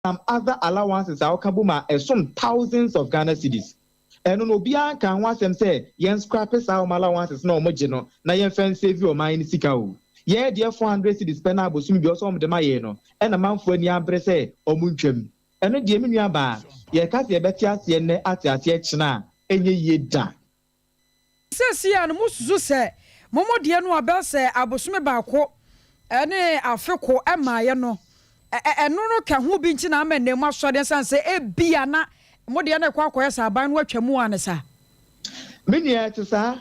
Some other allowances a wɔka bom a ɛsom thousands of Ghana cedis. Ɛno no obiara nka ho asɛm sɛ yɛn scrap saa wɔn allowances na wɔn gye no na yɛmfa nsave ɔman no sika o. Yɛn deɛ, 400 cedis pɛ na abosom bi ɔsɛ wɔn de ma yɛn no, ɛna manfoɔ ani abere sɛ wɔn ntwam. Ɛno deɛ, me nua baa, yɛka sɛ yɛbɛte aseɛ nnɛ ate aseɛ kyena a, ɛnyɛ yie da. Sɛsi a no mo susu sɛ momo deɛ no abɛ sɛ abosome baako ɛne afe ko ɛmaayɛ no, ɛno no ka ho bi nti na ama nnɛ mu asɔre nsan sɛ ebia na mo deɛ no ɛkɔ akɔyɛ sɛ aban no atwa mu ane saa. Me nua, ɛte saa.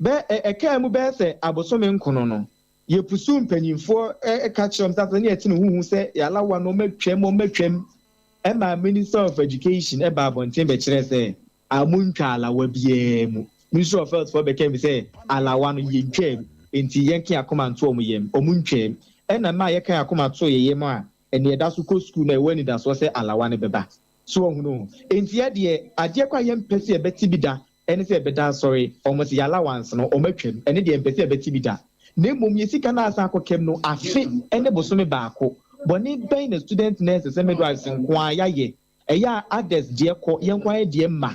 Bɛ ɛkaa mu bɛyɛ sɛ abosome nkono no, yɛpusu mpanyinfoɔ ɛka kyerɛ m sɛ ne yɛte ne huhu sɛ yɛalawa no ɔmatwam ɔmatwam. Ɛma Minister of Education ɛba abɔnten bɛkyerɛ sɛ amontwa alawa biara mu. Ministry of Health foɔ bɛka mi sɛ alawa no yɛntwam, nti yɛnke akoma nto ɔmo yam, ɔmo ntwam. Ɛna mmaa yɛka akoma to yɛ yam a, ɛne ɛda so kɔ sukuu na ɛwɔ anidasoɔ sɛ alawa no bɛba so. Ɔho no nti yɛdeɛ, adeɛ kɔ a yɛmpɛ sɛ yɛbɛte bi da ɛne sɛ yɛbɛda asɔre ɔmo sɛ yɛ allowance no ɔmo atwam. Ɛne deɛ mpɛ sɛ yɛbɛte bi da, na mmom yɛ sika no asan akɔkɛm no afe ɛne bosome baako. Bɔne bɛn na student nurses ne midwives nko a yɛayɛ? Ɛyɛ a others deɛ kɔ, yɛn nko ayɛ deɛ ma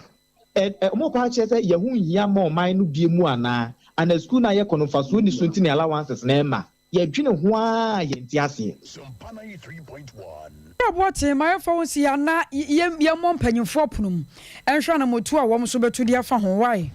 ɛ ɛ ɔmo kɔ akyerɛ sɛ yɛn ho nhia ma ɔman no bie mu anaa ana sukuu na yɛkɔ no mfasoɔ ni so nti ne allowances na ɛma yɛdwene ho ara yɛn ti aseɛ. Aboɔten ma yɛmfa wo si ana yɛmmɔ mpanyimfoɔ pono mu ɛnhwɛ anamotu a wɔm so bɛto de afa ho wae.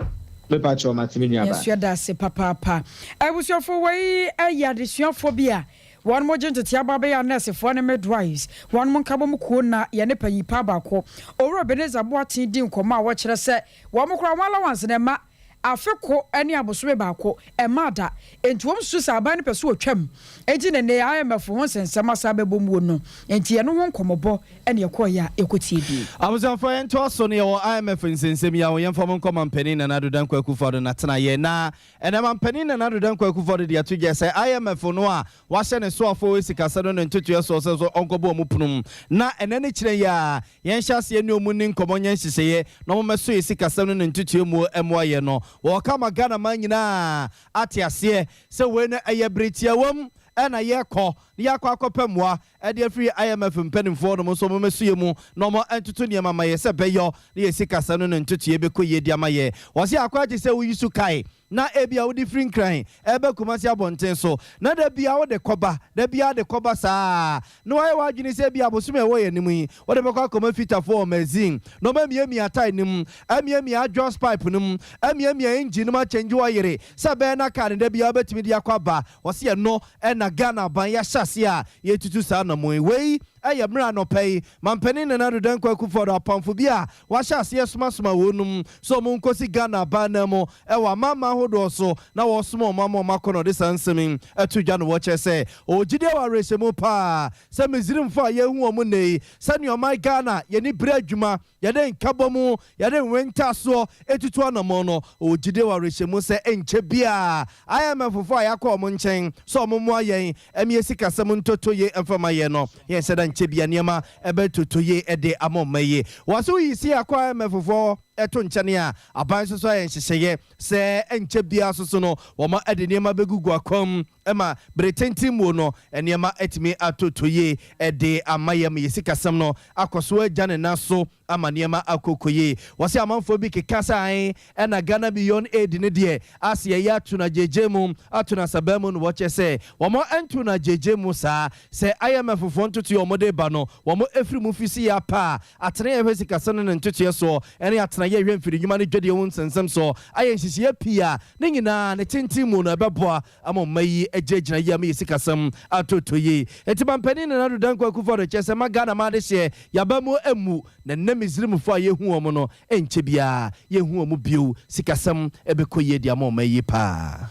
Mepa kyerɛ ɔma temi nua ba. Yɛsua da ase papaapa. Abusuafoɔ, wei ɛyɛ adesuafoɔ bi a wɔn mo gye ntete aba bɛyɛ nɛɛsefoɔ ne midwives, wɔn mo nkabɔ mu kuo, na yɛne panyin pa baako, Owura Ebenezer Boaten, di nkɔmɔ a wɔkyerɛ sɛ wɔn mo kora wɔn allowance na ɛma afe ko ne abosome baako ɛma da. Nti wɔn susu sɛ aban no pɛ so wɔtwam, nti ne ne IMF ho nsɛnsɛm asa bɛbɔ mu no, nti ɛno ho nkɔmɔbɔ ɛne ɛkɔɔ yɛ a ɛkɔtie bie. Abusuafoɔ, yɛntoa so no. Yɛwɔ IMF nsɛnsɛm yi a yɛmfa mo nkɔma mpanin Nana Addo Dankwa Akufo-Addo natena yɛ na ɛnɛma mpanin Nana Addo Dankwa Akufo-Addo de ato gya sɛ IMF no a wahyɛ ne soafoɔ sikasɛ no ne ntotoeɛ soɔ sɛ so ɔnkɔbɔ ɔmo pono na ɛnɛ ne kyerɛ yi a yɛnhyɛ aseɛ ne ɔmu ne nkɔmmɔ nyɛ nhyehyɛeɛ na ɔmomɛso yɛ sikasɛm no ne ntotoeɛ mu ɛmmoa yɛ no. Wɔka ma Ghana man nyinaa ate aseɛ sɛ wei no ɛyɛ bere tiawam ɛna yɛkɔ na yɛakɔ akɔpɛ mmoa ɛde afiri IMF mpanimfoɔ nom nso ɔmomɛso yɛ mu na ɔmo ntoto nneɛma ma yɛ sɛ bɛyɔ na yɛ sikasɛm no ne ntotoeɛ bɛkɔ yie de ama yɛ. Wɔse akɔ agye sɛ woyi so kae na ebi a wode firi Nkran ɛbɛ Kumasi abɔnten so na da bia wode kɔba, da bia de kɔba saa na wayɛ w'adwene sɛ bi abosom a ɛwɔ yɛn anim yi wode bɛkɔ akɔma fitafoɔ wɔ magazine na ɔma miamia tyre no mu, amiamia exhaust pipe no mu, amiamia engine no mu, akyɛngye ɔyere sɛ bɛyɛ na kaa no da bia wobɛtumi de akɔ aba. Wɔse ɛno ɛna Ghana aban yɛahyɛ ase a yɛtutu saa anammɔn yi. Wei ɛyɛ mmerɛ anɔpa yi mampanin Nana Addo Dankwa Akufo-Addo apamfo bi a wahyɛ aseɛ somasoma wɔn nom sɛ ɔmo nkɔsi Ghana aban no mu ɛwɔ amama ahodoɔ so na wɔsoma ɔmo ama ɔmo akɔ na ɔde saa nsɛm yi ɛto dwa no. Wɔkyerɛ sɛ ɔgyidie wɔ awerɛhyɛmu paa sɛ Misrimfo a yɛhu ɔmo nne yi, sɛnea ɔman Ghana yɛne bere adwuma, yɛde nkabɔ mu, yɛde nwentasoɔ etutu anammɔn no, ɔgyidie wɔ awerɛhyɛmu sɛ ɛnkyɛ biaa IMF foɔ a yɛakɔ ɔmo nkyɛn sɛ ɔmo mmoa yɛn ɛmi esi kasɛm ntoto yie mfama yɛn no, yɛn sɛ da nkyɛ bia nneɛma ɛbɛtoto yie ɛde ama ɔma yie. Wɔso yi si akɔ IMF foɔ ɛto nkyɛn a aban nso so ayɛ nhyehyɛeɛ sɛ ɛnkyɛ biara so so no wɔn ɛde nneɛma bɛgugu akwam ɛma bere tenten mu no nneɛma atumi atoto yie ɛde ama yɛn ma yɛ sikasɛm no akɔ so agya ne nan so ama nneɛma akɔkɔ yie. Wɔsɛ amanfoɔ bi keka sɛ ae ɛna Ghana Beyond Aid ne deɛ ase yɛyɛ ato no agyegye mu, ato no asabaa mu no, wɔkyɛ sɛ wɔn nto no agyegye mu saa sɛ IMF foɔ ntotoeɛ a wɔde ba no wɔn efiri mu fi si yɛ apa a atena yɛhwɛ sikasɛm no ne ntotoeɛ soɔ ɛne atena yɛhwɛ mfiri nnwuma no dwadeɛ ho nsɛnsɛm soɔ ayɛ nhyehyɛeɛ pii a ne nyinaa ne tenten mu no ɛbɛboa ama ɔma yi agyinagyina yi ama yɛ sikasɛm atoto yie. Enti mampanin Nana Addo Dankwa Akufo-Addo kyerɛ sɛ ma Ghana ma adehyeɛ yaba mu emu na nnɛ Misrimfoɔ a yɛhu wɔn no, ɛnkyɛ biara yɛhu wɔn bio, sikasɛm ɛbɛkɔ yie de ama ɔma yi paa.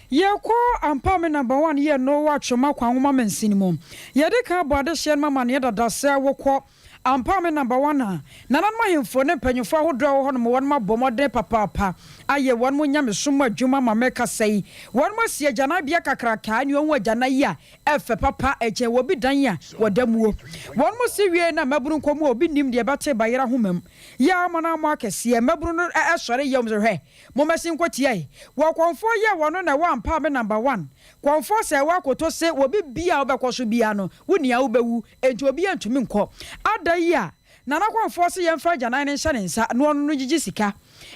Yɛkɔ Ampame Number One yɛ no wɔ Atwoma Kwan Nwoma mansini mu. Yɛde ka abɔ adehyeɛ no mama neɛ dada sɛ wokɔ. Ampa me number one a, nananom ahemfo ne mpanyimfo ahodoɔ a ɛwɔ hɔnom wɔnom abɔ mmɔden papaapa ayɛ wɔnom nyamesom mu adwuma ma mekasa yi wɔnom asi agyananbea kakrakaa ne ɔho agyanan yi a ɛfɛ papa ɛkyɛn wɔ obi dan a wɔda muo wɔnom si wiei na mmabunu nkɔ mu a obi nnim deɛ ɛbɛte bayerɛ ahoma mu yɛ ama no amɔ akɛseɛ mmabunu no sɔre yɛ wɔn sɛ hwɛ mommɛsen nkɔ tiae wɔ kɔmfoɔ yɛ wɔno na ɛwɔ ampa me number one kɔmfoɔ sɛ ɛwɔ akoto se wɔ bi bia wobɛkɔ so bia no wo nia wobɛwu Enti obiara ntumi nkɔ. Ada yi a Nana Kɔmfoɔ se yɛmfa agyanan no nhyɛ ne nsa na ɔno no ngyigye sika.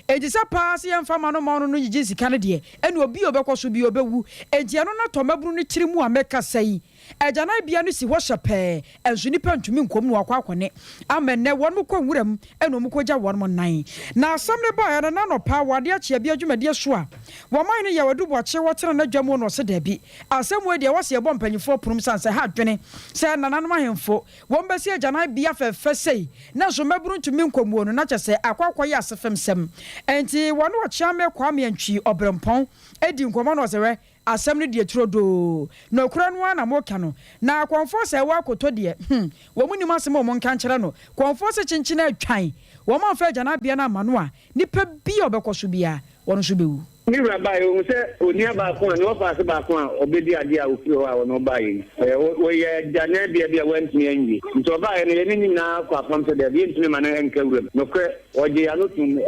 Enti sɛ paa se yɛmfa ma no ma ɔno no ngyigye sika no deɛ, ɛne obi a ɔbɛkɔ so biara ɔbɛwu. Enti ɛno no atɔ mmabunu no tiri mu a mekasa yi. Agyananbea no si hɔ hyɛpɛɛ, nso nnipa ntumi nkɔ mu na wɔakɔ akɔne. Ama nnɛ wɔnom kɔ nwura mu na wɔn kɔgya wɔnom nan. Na asɛm no baeɛ no, na anɔpa wɔ adeɛ kye abia dwumadie so a, wɔn hene Yaw Adu Boakye wɔ tena n'adwa mu na ɔse daabi, Asɛm wei deɛ wɔse yɛbɔ mpanyinfoɔ ponom sane sɛ ɛha adwene sɛ nananom ahemfo wɔn bɛsi agyanan bea fɛfɛ sei nanso mmabunu ntumi nkɔ muo no na kyɛ sɛ akɔ akɔyɛ asefemsɛm. Ɛnti wɔne Ɔkyeame Kwame Antwi Ɔbrempɔn di nkɔmmɔ na ɔse hwɛ asɛm no deɛ turodoo nokorɛ no ara na moka no na akɔmfoɔ sɛ ɛwɔ akoto deɛ hmm wɔn nnim asɛm a wɔn nka nkyerɛ no kɔmfoɔ se kyenkyen atwan wɔn amfa agyananbea no amma no a nipa biara a ɔbɛkɔ so biara wɔn nso bɛwu. Me wura baeɛ, ɔhuu sɛ onua baako a ne wɔfaase baako a ɔbɛdi adeɛ a ɔfiri hɔ a ɔno ɔbaeɛ yi, ɔyɛ agyananbea bi a wantumi anwie. Nti ɔbaeɛ no, yɛne ne nyinaa kɔɔ apam sɛ daabi, yɛntumi mma no nka wuram. Nokorɛ, ɔgyee yɛn ano toom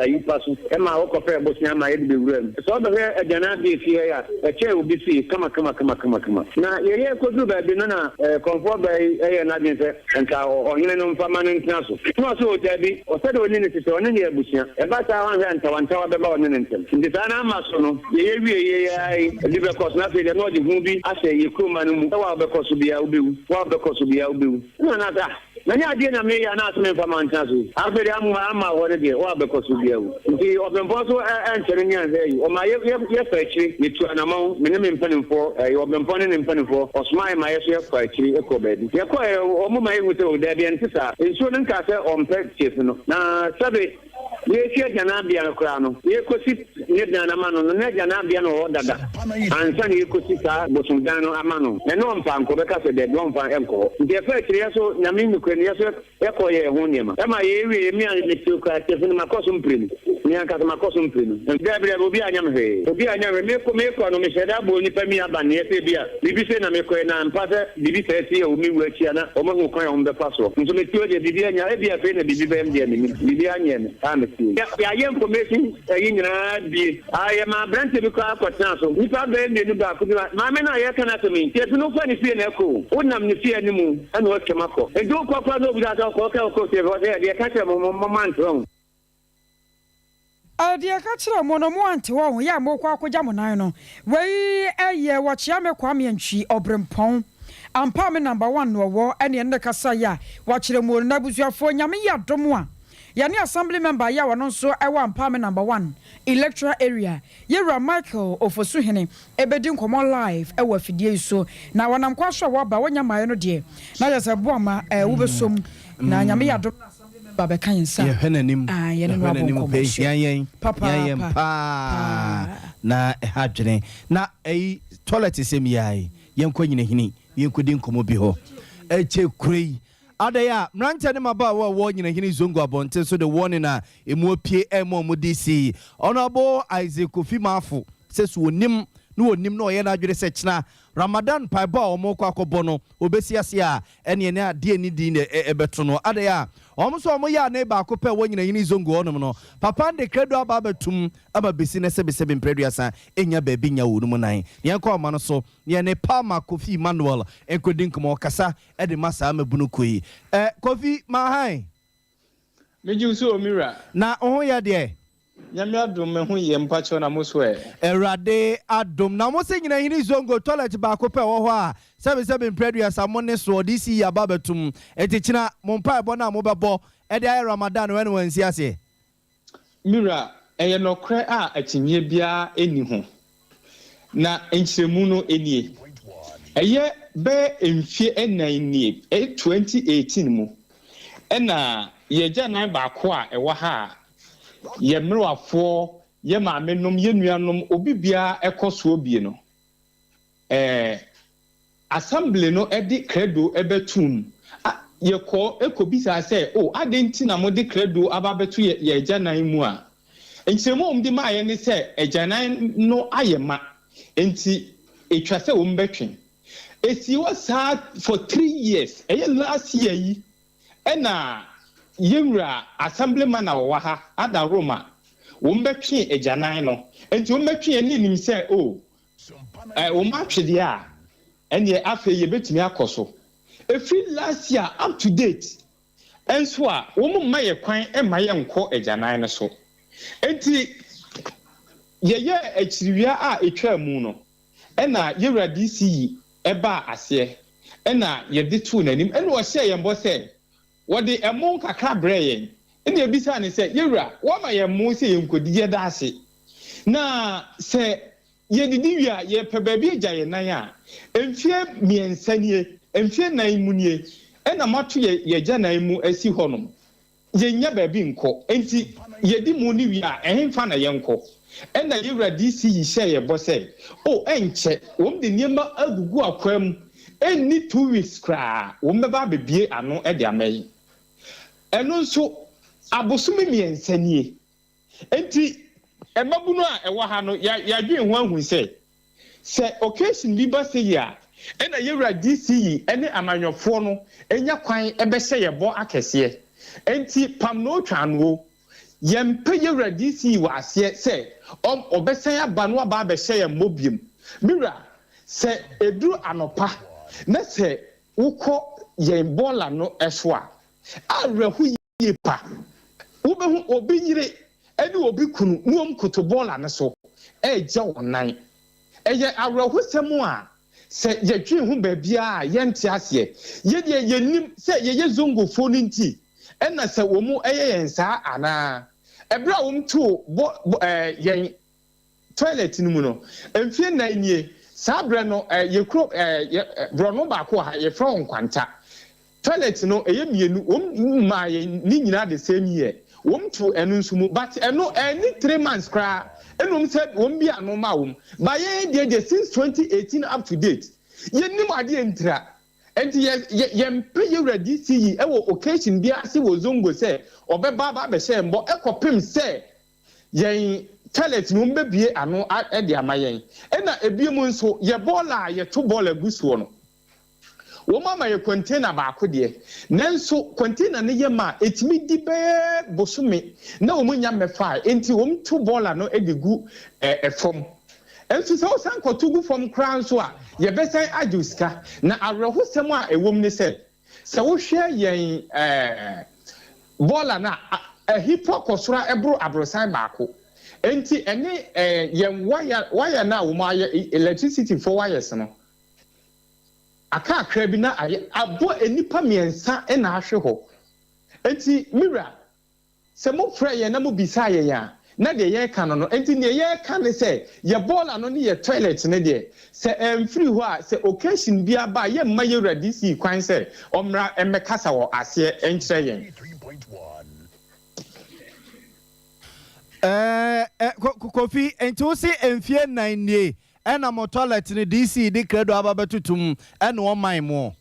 ayi pa so maa wɔkɔpɛɛ bosea maa yɛde bɛwuraa mu. Sɛ wobɛhwɛ agyananbea fie ha yi a, ɛkyɛn obi fie kamakamakama. Na yɛyɛ kɔduru baabi no na kɔmfoɔ baa yi yɛɛ n'adwene sɛ Nka ɔhene no mfa mma no ntena so. Na ɔse, O dabi, ɔsɛ dɛ ɔne no te sɛ ɔne no yɛ abusua. Ɛba saa a, wanhwɛ a ntawantawa bɛba ɔne no ntam. Nti saa na ama so no, yɛyɛ wie yei ara yi, ebi bɛkɔ so. Na afei deɛ na ɔde hu bi ahyɛ yɛ kuromma no mu sɛ wo a wobɛkɔ so biara wobɛwu, wo a wobɛkɔ so biara wobɛwu. Ɛna na ɔse, Ah, na nyɛ adeɛ na mereyɛ a na ase memfa mma ntena so yi? Afei deɛ amma amma hɔ no deɛ, wo a wobɛkɔ so biara wu. Nti ɔbempɔn nso ankyɛ no ne anhwɛ ayi. Ɔmaa yɛ yɛ yɛfaa akyire, yɛtuu anamɔn, me ne me mpanimfoɔ, ɛyɛ ɔbempɔn ne ne mpanimfoɔ, ɔsomaa yɛn ma yɛ nso yɛfaa akyire kɔɔ baabi. Yɛkɔeɛ no, wɔn ma yɛhuu sɛ, o daabi, ɛnte saa. Nsuo no nkaa sɛ ɔmpɛ tiafi no. Na sɛbe yɛresi agyananbea no koraa no, yɛrekɔsi ne dan no ama no no, na agyananbea no wɔ hɔ dada ansa na yɛrekɔsi saa bosom dan no ama no. Ɛno ɔmfa nkɔ, ɔbɛka sɛ daabi, ɔmfa nkɔ hɔ. Nti yɛfaa akyire, yɛ nso, Nyame nokorɛ ni, yɛ nso Yɛkɔ yɛɛ ho nneɛma. Ɛma yɛyɛ wieeɛ, me a mete koraa tiafi no makɔ so mprenu. Me ankasa makɔ so mprenu. Daabi daabi, obiara anyɛ me hwee. Obiara anyɛ me hwee. Mekɔ mekɔ no, mehyɛɛ da bɔɔ nnipa mi amanneɛ sɛ ebia biribi sei na mekɔɛ na ampa sɛ biribi saa si wɔ me wuo akyi a na wɔahu kwan a wɔbɛfa soɔ. Nso mete hɔ deɛ biribi anya, ebia afei na biribi bɛyɛ me deɛ mennim. Biribiara nyɛɛ me a mete yi. Yɛayɛ information ayi nyinaa bie. Ah, yɛmaa aberanteɛ bi koraa kɔtenaa so. Nnipa bɛyɛ mmienu baako bi ma maame no a yɛreka n'asɛm yi. Tiafi no wofa ne fie na ɛkɔ o. Wonam ne fie anim na watwam akɔ. Enti wokɔ koraa na obisa sɛ ɔkɔ ɔkɛ ɔkɔ fie hɔ sɛ deɛ ɛka kyerɛ mo mo mo ante ho. Ah, deɛ ɛka kyerɛ mo no mo ante hɔ ho yɛ a mokɔ akɔgya mo nan no. Wei yɛ Wɔkyeame Kwame Antwi, Ɔberempɔn. Ampa me number one na ɔwɔ ɛne ɛne no kasa yi a wakyerɛ mu no. Na abusuafoɔ Nyame yɛ adom a Yɛne Assembly member yi a ɔno nso wɔ Ampaame Number One Electoral Area, Yɛwura Michael Ofosuhene bɛdi nkɔmmɔ live wɔ afidie yi so. Na wɔnam kwan so a wɔaba, wɔnya mmaeɛ no deɛ, na kyerɛ sɛ boa ma wobɛsɔ mu. Na Nyame yɛ adom na Assembly member bɛka yɛn nsa Yɛhwɛ n'anim, a, yɛne no yɛhwɛ abɔ n'anim nkɔmmɔ pɛ, nso. hia yɛn, hia yɛn Papaapa. paa. Paa. Na ɛha adwene. Na ɛyi, toilet sɛm yi ara yi, yɛnkɔ Nyinahini, yɛnkɔdi nkɔmmɔ bi hɔ. Ɛkyɛ kuro yi, Adɛn a mmeranteɛ ne mmabaawa a wɔwɔ Nyinahini Zongo abɔnten so de warning a emu apue rema wɔn de si Honourable Isaac Kofi Marfo sɛ so wɔnim na wɔnim na ɔyɛ n'adwene sɛ kyena Ramadan mpaebɔ a wɔrekɔ akɔbɔ no wɔbɛsi ase a ɛneɛ ne adeɛ ne din na ɛbɛto no. Adɛn a wɔn nso a wɔyɛ ane baako pɛ wɔ Nyinahini Zongo hɔnom no papa no de krado aba abɛtom ama bɛsi nnɛ sɛbesɛbe mprɛ aduasa nnya baabi nnya wɔn mu nan. Yɛnkɔ ahoma no so na yɛne Palmer Kofi Emmanuel nkɔdi nkɔmmɔ. Ɔkasa de ma saa mmabunu kuo yi. Eh, Kofi, Mahan. Megye wo so o, me wura. Na wo ho yɛ deɛ? Nyame adom, me ho yɛ, mpakyɛw na mo so ɛ? Awurade adom. Na mo se Nyinahini Zongo toilet baako pɛ wɔ hɔ a, sɛbe sɛbe mprɛ aduasa mo ne soɔ, DC yi aba abɛtom. Enti kyena mo mpaebɔ no a mobɛbɔ de ayɛ Ramadan no ɛne wansi aseɛ? Me wura, ɛyɛ nɔkorɛ a akyinnyeɛ biara nni ho. Na nkyerɛmu no nie. Ɛyɛ bɛyɛ mfeɛ nnan nie, ɛyɛ 2018 mu, ɛna yɛn agyanan baako a ɛwɔ ha a yɛn mmerewafoɔ, yɛn maamenom, yɛn nuanom, obi biara kɔ soɔ bie no, ɛɛ, Assembly no de credo bɛtoom. yɛkɔ kɔbisaa sɛ, O, adɛn nti na mode krado aba abɛto yɛn agyanan mu a? Nkyerɛmu a wɔde maeɛ ne sɛ agyanan no ayɛ ma, enti ɛtwa sɛ wɔbɛtwe. Ɛsii hɔ saa for 3 years, ɛyɛ last year yi ɛna yɛn wura assemblyman a ɔwɔ ha, Ada Roma, wɔbɛtwe agyanan no. Enti wɔbɛtwe yɛn ne nim sɛ, o, wɔn atwe deɛ a, ɛneɛ afei yɛbɛtumi akɔ so. Ɛfiri last year up to date nso a, wɔn mma yɛ kwan mma yɛn nkɔ agyanan no so. Enti yɛyɛ akyiriwia a etwa mu no, ɛna yɛwura DC yi ɛbaa aseɛ, ɛna yɛde too n'anim, ɛna ɔhyɛ yɛn bɔ sɛ wɔde ɛmo kakra brɛ yɛn. Ɛna ebisa ne sɛ, yɛwura, wɔma yɛn mo sɛ yɛn nkɔdi, yɛda ase, na sɛ yɛdidi wie a, yɛpɛ baabi agya yɛn nan a, mfie 3 nie, mfie 4 mu nie, ɛna moato yɛ yɛgya nan mu asi hɔnom, yɛnya baabi nkɔ. Nti yɛdi mu ne wie a, ɛhemfa na yɛnkɔ? Ɛna yɛwura DC yi hyɛ yɛ bɔ sɛ, o, ɛnkyɛ wɔn de nneɛma agugu akwa mu, ɛnni 2 weeks koraa wɔn bɛba abɛbie ano ɛde ama yi. Ɛno nso abosome 3 nie. Nti mmabunu a ɛwɔ ha no, yɛadwene ho ahu sɛ occasion bi ba sɛ yi a, ɛna yɛwura DC yi ɛne amanyɔfoɔ no ɛnya kwan ɛbɛhyɛ yɛ bɔ akɛseɛ. Nti pam na otwa ano, yɛmpɛ yɛwura DC yi wɔ aseɛ sɛ ɔbɛsan aba no aba abɛhyɛ yɛn mmɔ biem. Mira, sɛ eduru anɔpa na sɛ wokɔ yɛn bɔɔla no ɛso a, awerɛho yie pa. Wobɛhu obi yere ɛne obi kunu ne wɔn koto bɔɔla no so ɛregya wɔn nan. Ɛyɛ awerɛhosɛm a sɛ yɛdwen ho baabiara a, yɛnte aseɛ. Yɛdeɛ yɛnim sɛ yɛyɛ zongofoɔ no nti ɛna sɛ wɔn mu ɛyɛ yɛn saa anaa. Ɛberɛ a wɔn too bɔ yɛn toilet no mu no, mfie 4 nie. Saa berɛ no yɛ kuro yɛ borɔno baako wɔ ha, yɛfrɛ wɔn Nkwanta. Toilet no ɛyɛ mmienu, wɔn maa yɛn ne nyinaa the same year. Wɔn to ɛno nso mu, but ɛno ɛni 3 months koraa ɛnum sɛ wɔn bi ano ma wɔn ba. Yɛn deɛ since 2018 up to date, yɛnim adeɛ ntira. Nti yɛ yɛ yɛmpɛ yɛwura DC yi ɛwɔ occasion bi ase wɔ zongo sɛ ɔbɛba aba abɛhyɛ mbɔ ɛkɔpem sɛ yɛn toilet no wɔn ano ɛde ama yɛn. Ɛna ebien mu nso, yɛ bɔɔla a yɛto bɔɔla gu soɔ no, wɔn ama yɛ container baako deɛ, nanso container no yɛ ma etumi di bɛyɛ bosome na wɔn nya mmɛfa. Nti wɔn to bɔɔla no de gu ɛfam nso, sɛ wɔsan kɔto gu fam koraa nso a, yɛbɛsan agye sika. Na awerɛhosɛm a ɛwɔ mu ne sɛ wohwɛ yɛn bɔɔla no a, ɛhipo akɔ soro a ɛboro aborosan baako. Nti ɛne yɛn wire no a wɔn ayɛ, electricity fo wires no, aka akra bi na ayɛ abɔ nnipa 3 ɛna ahwɛ hɔ. Nti mira, sɛ mofrɛ yɛn na mobisa yɛn a, na deɛ yɛreka no, nti deɛ yɛreka ne sɛ yɛ bɔɔla no ne yɛ toilet ne deɛ, sɛ ɛmfiri hɔ a, sɛ occasion bi aba a, yɛmma yɛwura DC kwan sɛ ɔmmra mmɛkasa wɔ aseɛ nkyerɛ yɛn. Kofi, nti wo se mfie 4 nie ɛna mo toilet no DC de credo aba bɛtoto ɛna ɔman mo?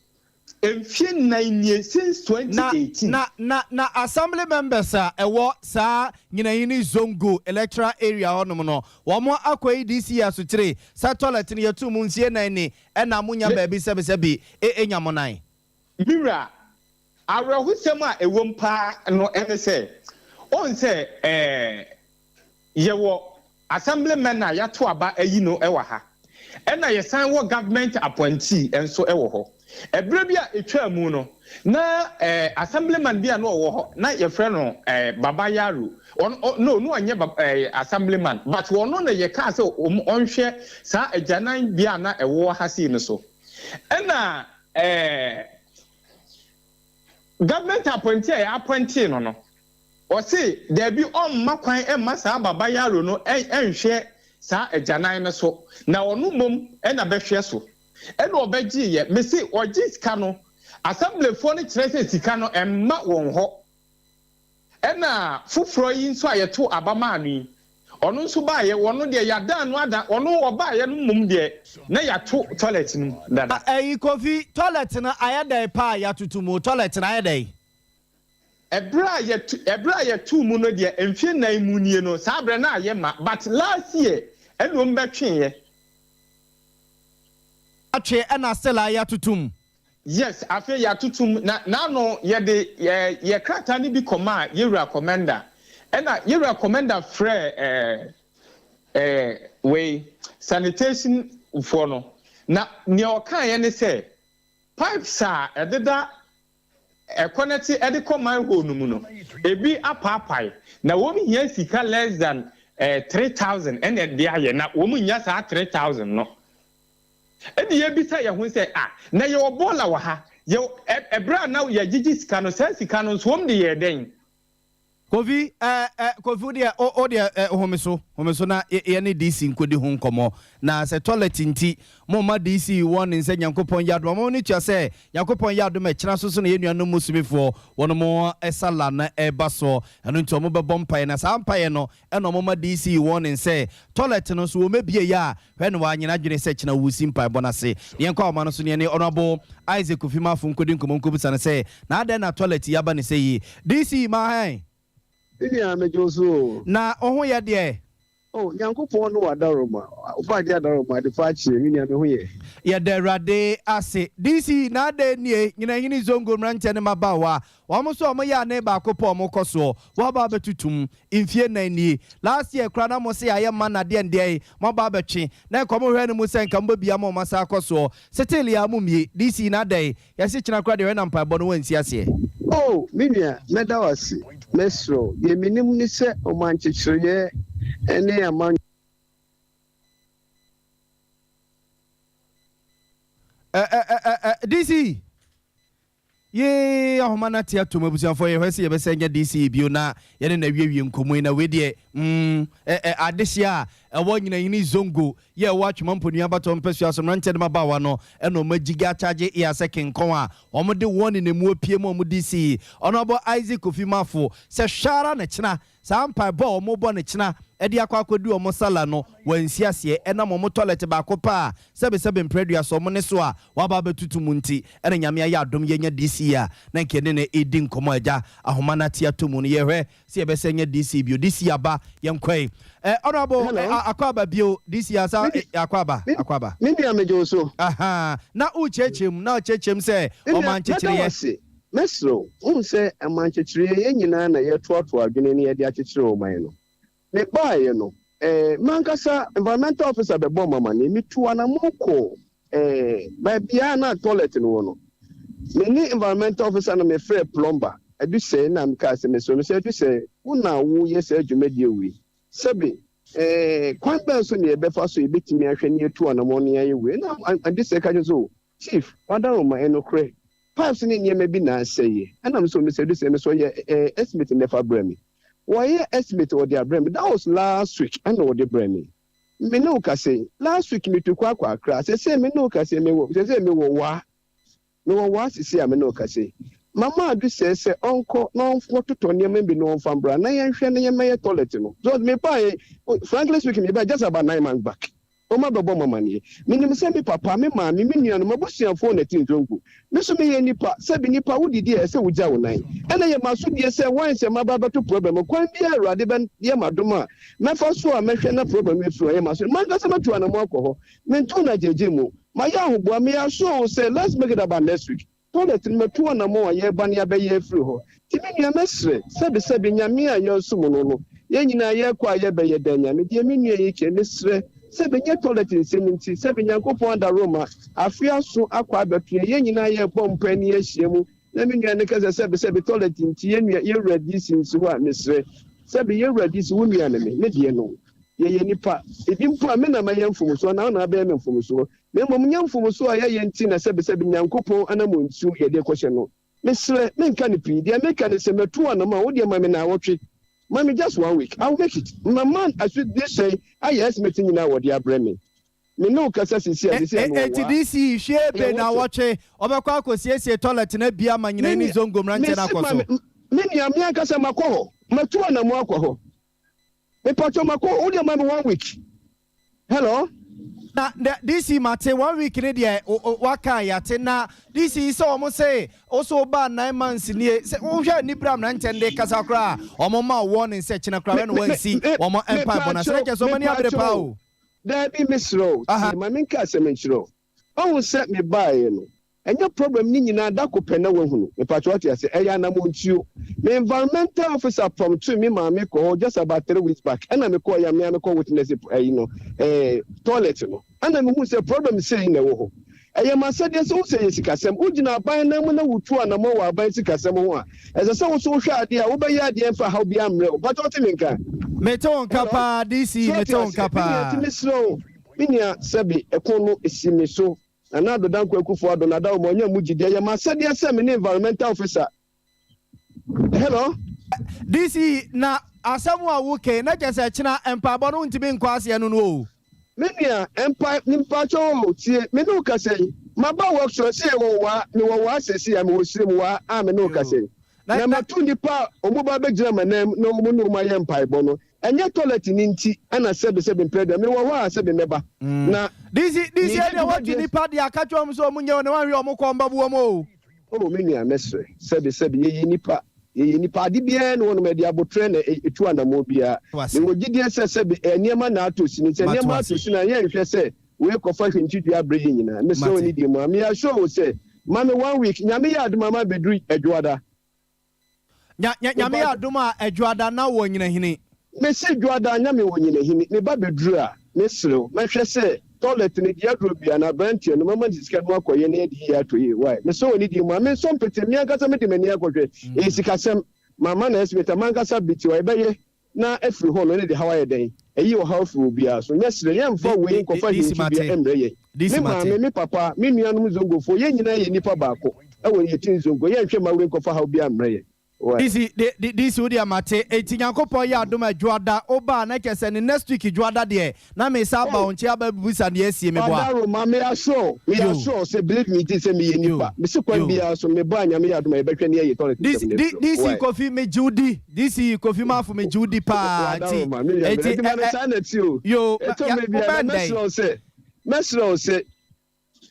Mfie 4 nie, since 2018. Na assembly members a ɛwɔ saa Nyinahini Zongo electoral area hɔnom no, wɔn akɔ yi DC asokyere sɛ toilet no yɛtu mu mfie 4 ni, ɛna mo nya baabi sɛbisɛbi enya mo nan? Mira, awerɛhosɛm a ɛwɔ mu paa no ɛne sɛ ɔn sɛ yɛwɔ assemblyman a yɛato aba ayi no ɛwɔ ha, ɛna yɛsan wɔ government appointee nso ɛwɔ hɔ. Ɛberɛ bi a etwa mu no na assemblyman bi a no ɔwɔ hɔ na yɛfrɛ no Baba Yaro. Ɔno no ɔnyɛ assemblyman, but ɔno na yɛkaa sɛ ɔnhwɛ saa agyanan bi a na ɛwɔ ha sei no so. Ɛna government appointee a yɛ appointee no, ɔse daabi, ɔmma kwan ɛmma saa Baba Yaro no ɛnhwɛ saa agyanan no so, na ɔno mmom ɛna bɛhwɛ so. Ɛna ɔbɛgye yɛ mesi ɔgye sika no, assemblyfoɔ no kyerɛ sɛ sika no ɛmma wɔn hɔ. Ɛna foforɔ yi nso a yɛto aba maa no yi, Ɔno nso baeɛ, ɔno deɛ yɛadan no ada, ɔno ɔbaeɛ no mmom deɛ na yɛato toilet no mu dada. Ɛyi Kofi, toilet no ayɛ dɛn paa a yɛatoto mu? Toilet no ayɛ dɛn? Ɛberɛ a yɛto, ɛberɛ a yɛtoo mu no deɛ mfeɛ nnan mu nie no, saa berɛ no ayɛ ma, but last year ɛna wɔn bɛtweeɛ. Atwe ɛna still a yɛatoto mu? Yes, afei yɛatoto mu, na n'ano yɛde yɛ, yɛ krataa no bi kɔmaa Yɛwura Commenda, ɛna Yɛwura Commenda frɛɛ ɛɛ, ɛɛ wei, sanitation foɔ no, na nea ɔkaeɛ ne sɛ, pipes a ɛdeda ɛkɔnɛte de kɔ manhole no mu no, ebi apaapae, na wɔn hia sika less than 3000 ɛna ɛde ayɛ, na wɔn nnya saa 3000 no. Ɛna yɛbisa yɛn ho sɛ, ah, na yɛwɔ bɔɔla wɔ ha, yɛ ɛberɛ a na yɛgyegye sika no, saa sika no nso wɔn de yɛɛ dɛn? Kofi eh eh Kofi wo deɛ wo wo deɛ eh home so home so na yɛ yɛne DC nkɔdi ho nkɔmmɔ na sɛ toilet nti mo mma DC warning sɛ Nyankopɔn yɛ adom a mo ne tua sɛ Nyankopɔn yɛ adom a ɛkyena so so na yɛn nuanom Muslimifoɔ wɔnom Salah no ɛreba soɔ ɛno nti wɔn bɛbɔ mpaeɛ na saa mpaeɛ no ɛna wɔn ma DC warning sɛ toilet no so wɔmɛbie yɛ a Hwɛ na wanyɛ n'adwene sɛ kyena wusi mpaebɔ no ase. Na yɛnkɔ ahoma no so na yɛne Honourable Isaac Kofi Marfo nkɔdi nkɔmmɔ nkɔbisa no sɛ, na adɛn na toilet yi aba ne sɛ yi? DC, Mahan! Me nua, megye wo so o. Na wo ho yɛ deɛ? Oh, Nyankopɔn ne w'adaworoma. Ɔbɔadeɛ adaworoma, adepa akyɛ, me nua, me ho yɛ. Yɛda Awurade ase. DC, Na adɛn nie? Nyinahini Zongo mmeranteɛ ne mmabaawa Wɔn nso a wɔyɛ ane baako pɛ a wɔkɔ soɔ, wɔaba abɛtutum, mfie nnan nie. Last year koraa na mose ayɛ ma na deɛn deɛn, moaba abɛtwe. Na nka wɔhwɛ no mu sɛ nka mobɛbie ama wɔn asan akɔ soɔ. Still a mommie. DC na adɛn? Yɛse kyena koraa deɛ hwɛ na mpaebɔ no woansi aseɛ. Oh me nua mɛda wo ase, mɛsrɛ wo, deɛ menim ne sɛ ɔmankyekyereɛ ne aman. Ɛ ɛ ɛ ɛ DC! Yee ahoma no ate atom abusuafoɔ yɛhwɛ sɛ yɛbɛsan anya DC bio na yɛne no awiewie nkɔmmɔ yi na wei deɛ mm ɛ ɛ adehyeɛ a ɛwɔ Nyinahini Zongo yɛ ɛwɔ Atwema Mponua abatoɔ mpɛsua so mmeranteɛ ne mmabaawa no ɛna wɔn agyigya akyagye ear sɛ kenkɔn a wɔn de wɔn nenamu apue mu wɔn DC Honourable Isaac Kofi Marfo sɛ hwɛ ara na kyena Saa mpaebɔ a wɔbɔ no kyena de akɔ akɔdi wɔn sala no, wɔansi aseɛ ɛnam wɔn tɔlɛt baako pɛ a sɛbesɛbe mprɛdua so wɔn ne so a wɔaba abɛtutu mu nti. Ɛna Nyame ayɛ adom yɛanya DC a na nka yɛne no redi nkɔmmɔ a agya ahoma no ate atɔ mu no. Yɛhwɛ sɛ yɛbɛsan anya DC bio. DC aba, yɛnkɔ ɛ. Eh, Honourable, eh, Hello. akɔ aba bio. DC asa, Me eh, akɔ aba, me akɔ aba. me nua megye wo so. Ahaa, na worekyerɛkyerɛ mu, na worekyerɛkyerɛ mu sɛ Me nua ɔman mɛda wo nkyekyereɛ. ase. Mɛsrɛ wo, wohu sɛ aman kyekyereɛ yɛn nyinaa na yɛtoatoa adwene na yɛde akyekyere ɔman no. Mebaeɛ no, eh, m'ankasa environmental officer bɛbɔɔ me amaneɛ. Metuu anammɔn kɔɔ eh, baabi a na toilet no wɔ no. Me ne environmental officer no mefrɛɛ plumber, Adusɛe, na mekaa sɛ, mesrɛ wo, Mister Adusɛe, wo na woyɛ saa dwumadie wei. Sɛbe, eh, kwan bɛn so na yɛbɛfa so yɛbɛtumi ahwɛ na yɛatu anammɔn na yɛayɛ wei? Na Adusɛe ka kyerɛ sɛ, oh, Chief, w'adaworoma, ɛnokorɛ, Pipes ne nneɛma bi na asɛeɛ. Ɛna me sɛ Mister Edusei me sɛ ɔyɛ eh, estimate nnɛ fa brɛ me. Wɔyɛ estimate ɔde abrɛ me. That was last week ɛna ɔde brɛ me. Me ne wo kasa yi, last week me tu kɔ akɔ Accra. Sesei me ne wo kasa yi, me wɔ, sesei me wɔ Wa. Me wɔ Wa sesei a me ne wo kasa yi. Mama Adusei sɛ ɔnkɔ na ɔnkɔtotɔ nneɛma bi na ɔmfa mbra na yɛnhwɛ na yɛmmɛyɛ toilet no. So me baeɛ, frankly speaking, me baeɛ just about 9 months back. Wɔn abɛbɔ me amaneɛ. Menim sɛ me papa, me maame, me nuanom, m'abusuafoɔ na ɛte Nzongo. Me nso meyɛ nipa. Sɛbe nipa, wodidi a, ɛsɛ sɛ wogya wo nan. Ɛna ɛyɛ m'asodie sɛ once a maba abɛto problem no, kwan biara a Awurade bɛyɛ m'adom a mɛfa so a mɛhwɛ na problem no afiri hɔ, ɛyɛ m'asodie. M'ankasa mɛtu anamɔn akɔ hɔ. Mentoo no agyinagyina mu. Mayɛ ahoboa. Meyɛ asure wo sɛ let's make it about next week. Toilet no mɛtu anamɔn a yɛreba no yɛabɛyɛ afiri hɔ. Nti me nua mɛsrɛ, sɛbe sɛbe Nyame a yɛresom no no, yɛn nyinaa yɛrekɔ a yɛbɛyɛ dɛn Nyame? Deɛ me nua yi kɛ, mesrɛ, sɛbe nyɛ toilet nsɛm nti, sɛbe Nyankopɔn adaworoma, afe aso akɔ abɛto yɛn, yɛn nyinaa yɛrebɔ mpae ne yɛahyia mu, na me nua no kɛ sɛ sɛbe sɛbe toilet nti yɛn nua, yɛn wura DC nsi hɔ a, mesrɛ, sɛbe yɛn wura DC wo nua ne me, me deɛ no, yɛyɛ nipa, ebi mpo a me na mɛyɛ mfomsoɔ anaa wo na wabɛyɛ me mfomsoɔ, Na mmom nyɛ mfomso a yɛayɛ nti na sɛbesɛbe Nyankopɔn anammɔntuo yɛde rekɔhyɛ no. Mesrɛ, menka no pii, deɛ meka ne sɛ matu anamɔ a, wo deɛ ma me naawɔtwe, ma me just one week, I will make it. Ma man asodie hyɛn ayɛ estimate nyinaa wɔde abrɛ me. Me ne wo kasa seesei a, seesei a mewɔ Enti waa. DC hwie be Ɛyɛ wɔtwe. naawɔtwe, ɔbɛkɔ akɔsiesie toilet no abie ama Me Nyinahini nua, Zongo mmeranteɛ no mese akɔ ma so. me, me nua, me ankasa makɔ hɔ, matu anamɔ akɔ hɔ. Mepakyɛw makɔ wo deɛ ma me one week. Hello. Na DC mate one week ne deɛ waka a yɛate na DC sɛ wɔn se wo so wobaa 9 months nie sɛ wohwɛ anibere a mmeranteɛ no de kasa koraa a wɔn ma wo warning sɛ kyena koraa wɛ na wɔansi wɔn mpaebɔ no ase na kyerɛ sɛ wɔn ani abere paa o. Daabi mesrɛ wo tie ma menka asɛm nkyerɛ wo. Wahu sɛ mebaeɛ no ɛnyɛ problem no nyinaa da ko pɛ na wahunu. Mepakyɛ wate aseɛ ɛyɛ anamontuo. Me environmental officer promptee me maa me kɔ hɔ just about 3 weeks back ɛna me kɔɔ yɛ a me a me kɔ witness ɛyi no ɛɛ toilet no ɛna me hu sɛ problem sei na ɛwɔ hɔ. Ɛyɛ m'asɛdeɛ sɛ wohu sɛ ɛyɛ sikasɛm. Wogyina aban nan mu na wotu anamɔn wɔ aban sikasɛm ho a, ɛsɛ sɛ wo nso wohwɛ adeɛ a wobɛyɛ adeɛ mfa haw biara mmrɛ wo. Mpakyɛ wote me nka? Mete wo nka Hello? paa DC, So wote mete wo nka aseɛ? Me nua paa. nti mesrɛ wo, me nua sɛbe ɛko no si me so. Nana Addo Dankwa Akufo Addo Nadawoma ɔnya mu gyidie. Ɛyɛ m'asɛdeɛ sɛ me ne environmental officer. Hello? DC, na asɛm a wo ke na kyerɛ sɛ kyena mpaebɔ no wontumi nkɔ aseɛ no no o. Me nua, mpa, mpakyɛw o, tie, me ne wo kasa yi, maba workshop, sɛ yɛwɔ waa, mewɔ waa seesei a, mewɔ Sirem waa a me ne wo kasa yi, Na, na na. mato nnipa a wɔn ba abɛgyina m'anan mu na wɔn ne wɔn ayɛ mpaebɔ no, ɛnyɛ toilet no nti na sɛbe sɛbe mprɛ aduane, mewɔ hɔ a sɛbe mɛba, na DC, DC meyɛ ɛdeɛ woatu dwumadie. nnipa deɛ aka kyerɛ wɔn sɛ wɔn nyɛ o na woanhwɛ wɔn kɔ wɔn bɛbo wɔn o. Oh me nua mɛsrɛ, sɛbe sɛbe yɛyɛ nnipa, yɛyɛ nnipa, ade biara nni hɔnom ɛde aboterɛ na ɛtu anamɔn biara. Wase. Mewɔ gyidie sɛ sɛbe nneɛma na atɔ sini, sɛ Mate nneɛma wase. atɔ sini a yɛnhwɛ sɛ wei kɔfa hwintidua abrɛ yɛn nyinaa. Mesrɛ wo Mate. ne deɛ mu a, me assure wo sɛ ma me one week, Nyame yɛ adom a mabɛduru Adwoada. Nya, nya, Nyame yɛ adom a Adwoada na wɔ Nyinahini. Mese Dwoada nya me wɔ Nyinahini, me ba bɛduru a, mesrɛ wo, mɛhwɛ sɛ toilet no deɛ aduro biara no aberanteɛ no mɛma no sika no akɔyɛ na yɛde yie atɔ yie, why? Mesrɛ wo ne deɛ mu a, mensɔ mpete, me ankasa mede m'ani akɔhwɛ, ɛyɛ sikasɛm, mamma no estimate a, m'ankasa bɛti hɔ, ɛbɛyɛ na afiri hɔ no ne de haw ayɛ dɛn? Ɛyi ɔhaw firi obiara so. Mɛsrɛ, yɛmfa wei nkɔfa DC hintidua mate. mmrɛ yɛn. DC Me mate. maame, me papa, me nuanom Zongofoɔ, yɛn nyinaa yɛ nnipa baako wɔ yɛn ti Nzongo. Yɛnhwɛ mma wei nkɔfa haw biara mmrɛ yɛn. Wai. DC, D, D, DC wo deɛ mate. Enti Nyankopɔn yɛ adom a Dwoada woba a na kyerɛ sɛ ne next week Dwoada deɛ na mesan aba Oh. wo nkyɛn aba abɛbisa deɛ asie meboa? Ɔdaro ma me assure, me Yo. assure sɛ believe me nti sɛ meyɛ Yo. nipa. Mese kwan Yo. biara so meba a Nyame yɛ adom a yɛbɛhwɛ ne yɛayi toilet DC, nsɛm no D, afiri hɔ. DC Wai. Kofi megye wo di. DC Kofi Marfo megye wo di paa Ɔdaro nti ma me nua enti mmerɛ. Adwuma ɛ no ɛ saa na ɛte o. yo Ɛtɔ ya mmerɛ biara wobɛn na dɛn? mɛsrɛ wo sɛ, mɛsrɛ wo sɛ,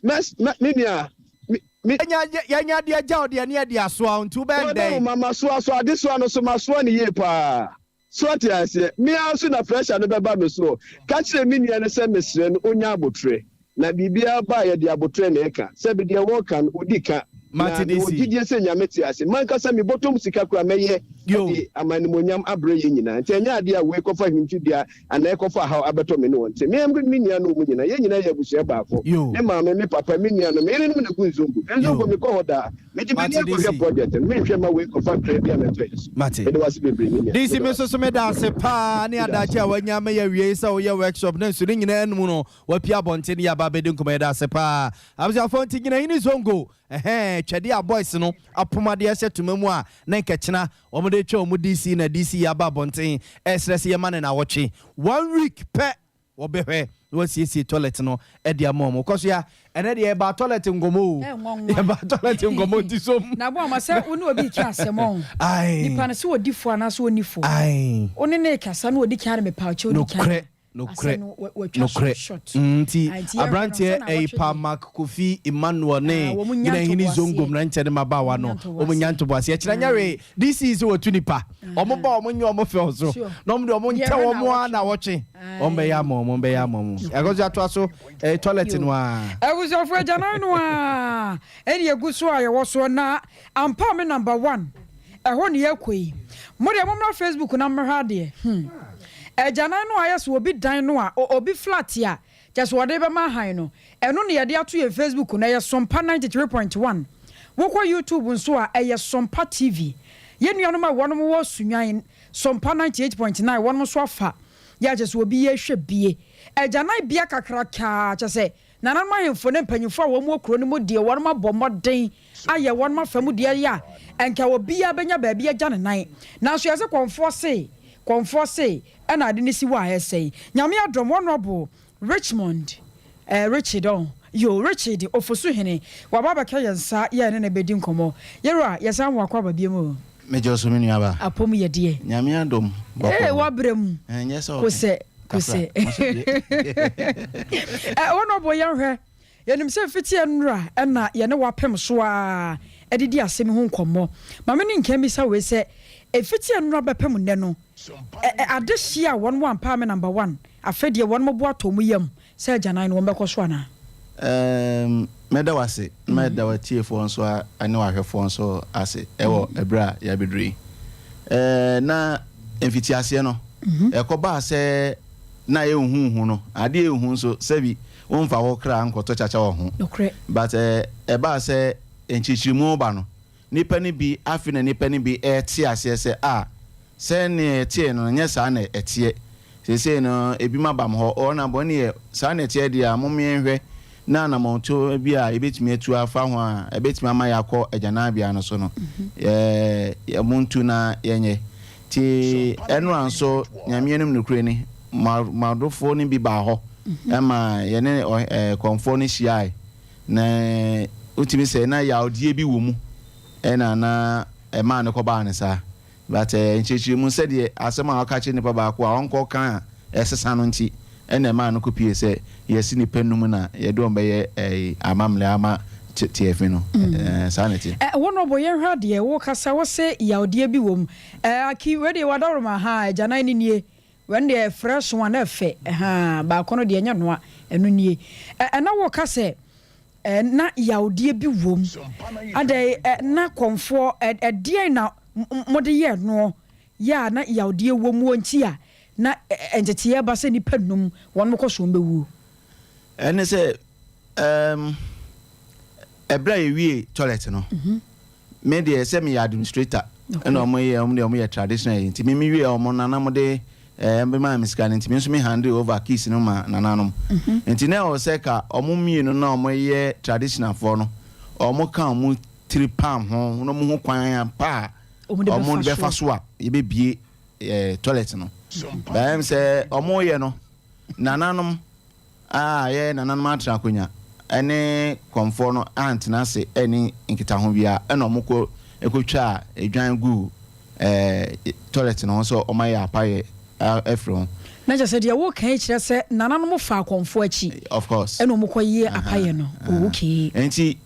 mɛs, mɛ, me nua, me, me. Yɛnya yɛnya deɛ gya wo deɛ ne yɛde asoa wo nti wobɛn Ɔdaro dɛn? ma masoa so adesoa no so masoa no yie paa. So ate aseɛ? Me ara nso na pressure no bɛba me soɔ. Ka kyerɛ me nua no sɛ mesrɛ no ɔnya aboterɛ. Na biribiara ba a yɛde aboterɛ na ɛka. Sɛbe deɛ wɔreka no ɔdi ka. Na Mate mewɔ DC. gyidie sɛ Nyame te ase. M'ankasa me bɔtɔm sika koraa mɛyɛ Yo. de ama animuonyam abrɛ yɛn nyinaa. Nti ɛnyɛ adeɛ a wei kɔfa hintidua anaa ɛkɔfa haw abɛtɔ me ne wɔn ntam. Me ne me nuanom mu nyinaa, yɛn nyinaa yɛ abusua baako. Yo. Me maame, me papa, me nuanom, me yerenom na ɛgu Nzongo. Nzongo Yo. mekɔ hɔ daa. Mede m'ani Mate akɔhwɛ DC. project no, menhwɛ mma wei nkɔfa nkra bi a mɛtɔ yɛ so. Mate. Meda wo ase bebree me nua. DC Meda me wo nso ase. so meda ase paa ne Meda ase. adagye a wanya ama yɛ awiei sɛ woyɛ workshop na nso ne nyinaa mu no wapia abɔnten ne yɛaba abɛdi nkɔmmɔ yɛda ase paa abusuafoɔ nti Nyinahini Zongo ɛhɛn twɛdeɛ a boys no apom adeɛ hyɛ toma mu a na nkɛkyena wɔn de twɛ wɔn DC na DC yɛ aba abɔnten ɛsrɛ sɛ yɛma ne nawɔtwe one week pɛ wɔbɛhwɛ na wasiesie toilet no ɛde ama wɔn kɔ so ya ɛnɛ deɛ yɛba toilet nkɔmmɔ o Ɛnwanwa. yɛba toilet nkɔmmɔ nti som Na bo ama sɛ wo ne obi ka asɛm ɔ Ae. nipa no sɛ ɔdi fo anaasɛ ɔni fo Ae. wo ne ne kasa na ɔdi kan de mepaakyɛw di kan nokorɛ nokorɛ asɛm no watwa so nokorɛ short. Nti Ah, nti yɛhwɛ no, aberanteɛ sɛ na ɛyi wɔtwe pa deɛ. Mark Kofi Emmanuel ne Ah, wɔn nya Nyinahini ntoboaseɛ. Zongo mmeranteɛ ne mmabaawa no Wɔn nya wɔn nya ntoboaseɛ kyerɛ nyɛ wee DC sɛ wɔtu nipa wɔn ba wɔn nyɛ wɔn fɛw so na wɔn de wɔn nkyɛ Yɛhwɛ wɔn a na wɔtwe wɔn bɛyɛ ama wɔn bɛyɛ ama wɔn ɛkɔ so atoa so ɛɛ toilet no a. Abusuafo agyanan no a ɛne egu so a yɛwɔ soɔ na ampa me number one ɛhɔ ne yɛkɔ yi. Mo deɛ mommra Facebook na mmɛhwɛ adeɛ. Agyanan no a ayɛ sɛ obi dan no a obi flat a kyɛ sɛ wɔde bɛma han no ɛno ne yɛde ato yɛn Facebook no ɛyɛ Sompa 93.1. Wokɔ YouTube nso a ɛyɛ Sompa TV. Yɛn nuanom a wɔnom wɔ Sunwan Sompa 98.9 wɔnom nso afa yɛ akyɛ sɛ obi yɛhwɛ bie. Agyanan bea kakrakaa kyɛ sɛ nananom ahemfo ne mpanyimfo a wɔn wɔ kuro no mu deɛ wɔnom abɔ mmɔden ayɛ wɔnom afa mu deɛ yɛ a ɛnka obiara bɛnya baabi agya ne nan. Nanso yɛsɛ kɔnfoɔ se kɔnfoɔ se ɛna ade ne si hɔ a ɛsɛe. Nyame adom Honorable Richmond Richard ɔn yo Richard Ofosuhene waba abɛka yɛn nsa yɛn ne ne bɛdi nkɔmmɔ. Yɛwura yɛsan wɔ akɔ aba bio mu. Megye wo so me nua ba. Apom yɛ deɛ. Nyame adom bɔkɔɔ. Ee wabrɛ mu. Ɛnyɛ sɛ ɔka. Kosɛ kosɛ. Ɛ Honourable yɛnhwɛ, yɛnim sɛ mfiti nnora ɛna yɛne wo apem so ara de di asɛm yi ho nkɔmmɔ. Ma me ne nka mmisa wei sɛ, ɛfiti nnora bɛpem nnɛ no, ɛ ɛ adehyeɛ a wɔn ampaa me number one, afei deɛ wɔn bo atɔ wɔn yam Sɛ agyanan no, wɔbɛkɔ so anaa? Erm, mɛda wo ase, na mada w'atiefoɔ nso a ne w'ahwɛfoɔ nso ase wɔ ɛberɛ a yɛabɛduru yi. Eh, na mfitiaseɛ no, ɛkɔbaa sɛ na ɛyɛ huhu no, adeɛ ɛhu nso, sɛbi womfa wo kra nkɔtɔ kyakya wɔ ho. Nokorɛ. But eh, ɛbaa sɛ nkyerɛkyerɛmu ba no, nnipa no bi, afei na nnipa no bi rete aseɛ sɛ, ah, sɛdeɛ yɛteɛ no, nyɛ saa na ɛteɛ. Seesei no, ebinom aba me hɔ, oh, na bɔne yɛ, saa na ɛteɛ deɛ a, mom yɛnhwɛ na anammɔntuo bi a yɛbɛtumi atu afa ho a ɛbɛtumi ama yɛakɔ agyananbea no so no, yɛ, yɛ, montu na yɛnyɛ. Nti, ɛnora nso, Nyame anim nokorɛ ni, mo, mo adofoɔ no bi baa hɔ ma yɛne ɔ, ɛɛ, kɔmfoɔ no hyiae. Na wotumi sɛ na yawdeɛ bi wɔ mu ɛna na ɛmaa no kɔbaa no saa. But nkyerɛkyerɛmu sɛdeɛ asɛm a ɔka kyerɛ nipa baako a ɔnkɔ ka a ɛsesa no nti ɛna ɛmaa no kɔpie sɛ yɛse nipa num na yɛde wɔn bɛyɛ ɛyi amammerɛ ama tiafi no. Ɛɛ saa na ɛteɛ. Ɛ Honourable yɛnhwɛ adeɛ, wo kasa wo se yawdeɛ bi wɔ mu. Ɛ Aki wei deɛ w'adaworoma ahaa agyanan no nie. Wɛn deɛ fresh one ɛfɛ ɛhaa baako no deɛ ɛnyɛ noa ɛno nie ɛ ɛna wo ka sɛ ɛ na yawdeɛ bi wom adɛn ɛ na kɔnfoɔ ɛ ɛdeɛn na mo de yɛɛ noɔ yɛ a na yawdeɛ wom wɔ nti a na ɛ nteteɛ ba sɛ nipa num wɔn mo kɔ so wɔn bɛ wuo. Ɛne sɛ ɛɛm ɛberɛ a yɛwie toilet no. Me deɛ sɛ meyɛ administrator ɛna ɔmo yɛ ɔmo deɛ ɔmo yɛ traditional yi nti me me wie ɔmo nana mo de ɛɛ eh, maa me sika no nti me nso me hand over keys no ma nananom mhm. nti na ɛwɔ sɛ ka ɔmo mmienu na ɔmo yɛ traditional foɔ no ɔmo ka ɔmo tiri pam ho na ɔmo ho kwan pa a ɔmo de bɛfa so a yɛbɛbie ɛɛ eh, toilet no bɛyɛ sɛ ɔmo yɛ no nananom. a yɛn nananom atra akonya ne kɔmfoɔ no antena ase anni nkitaho biara ɛna wɔn kɔ kɔtwaa dwan guu ɛɛ toilet no ho sɛ wɔn ayɛ apayɛ afiri ho. Na kyerɛ sɛ deɛ woreka yi kyerɛ sɛ nananom faa kɔmfoɔ akyi Of course. ɛna wɔn kɔ yɛ apayɛ no. Oh okay. Nti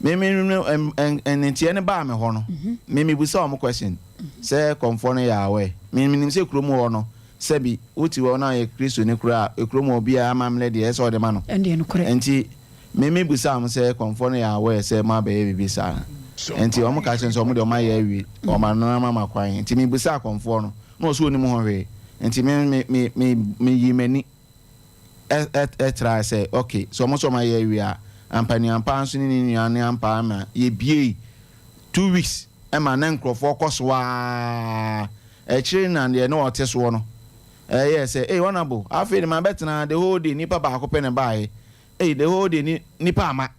me me no nteɛ no baa me hɔ no me me busa wɔn question sɛ kɔmfoɔ no yɛ aware me menim sɛ kurom hɔ no Sɛbi, wote hɔ na ɔyɛ Kristoni koraa a, kurom hɔ obiara amammerɛ deɛ, ɛsɛ sɛ ɔde ma no. Ɛndeɛ nokorɛ. Enti, me me bisaa wɔn sɛ, Kɔmfoɔ no yɛ aware sɛ moabɛyɛ biribi saa? Enti wɔn ka kyerɛɛ me sɛ wɔn deɛ wɔayɛ awie, wɔn ano ama me kwan. Enti me bisaa kɔmfoɔ no, na ɔse ɔnnim ho hwee. Enti me me me me meyii m'ani ɛ ɛ ɛ trae sɛ, ok, sɛ wɔn nso wɔayɛ awie a, ampaniampa nso ne ne nua ne ampa ara ma yɛbuei 2 weeks ma na nkurɔfoɔ kɔ so ara. Akyire na deɛ na ɔte soɔ no yɛɛ sɛ, Ei Honourable, afei de mabɛtena ha the whole day nipa baako pɛ na ɛbaeɛ. Ei the whole day ni nipa amma.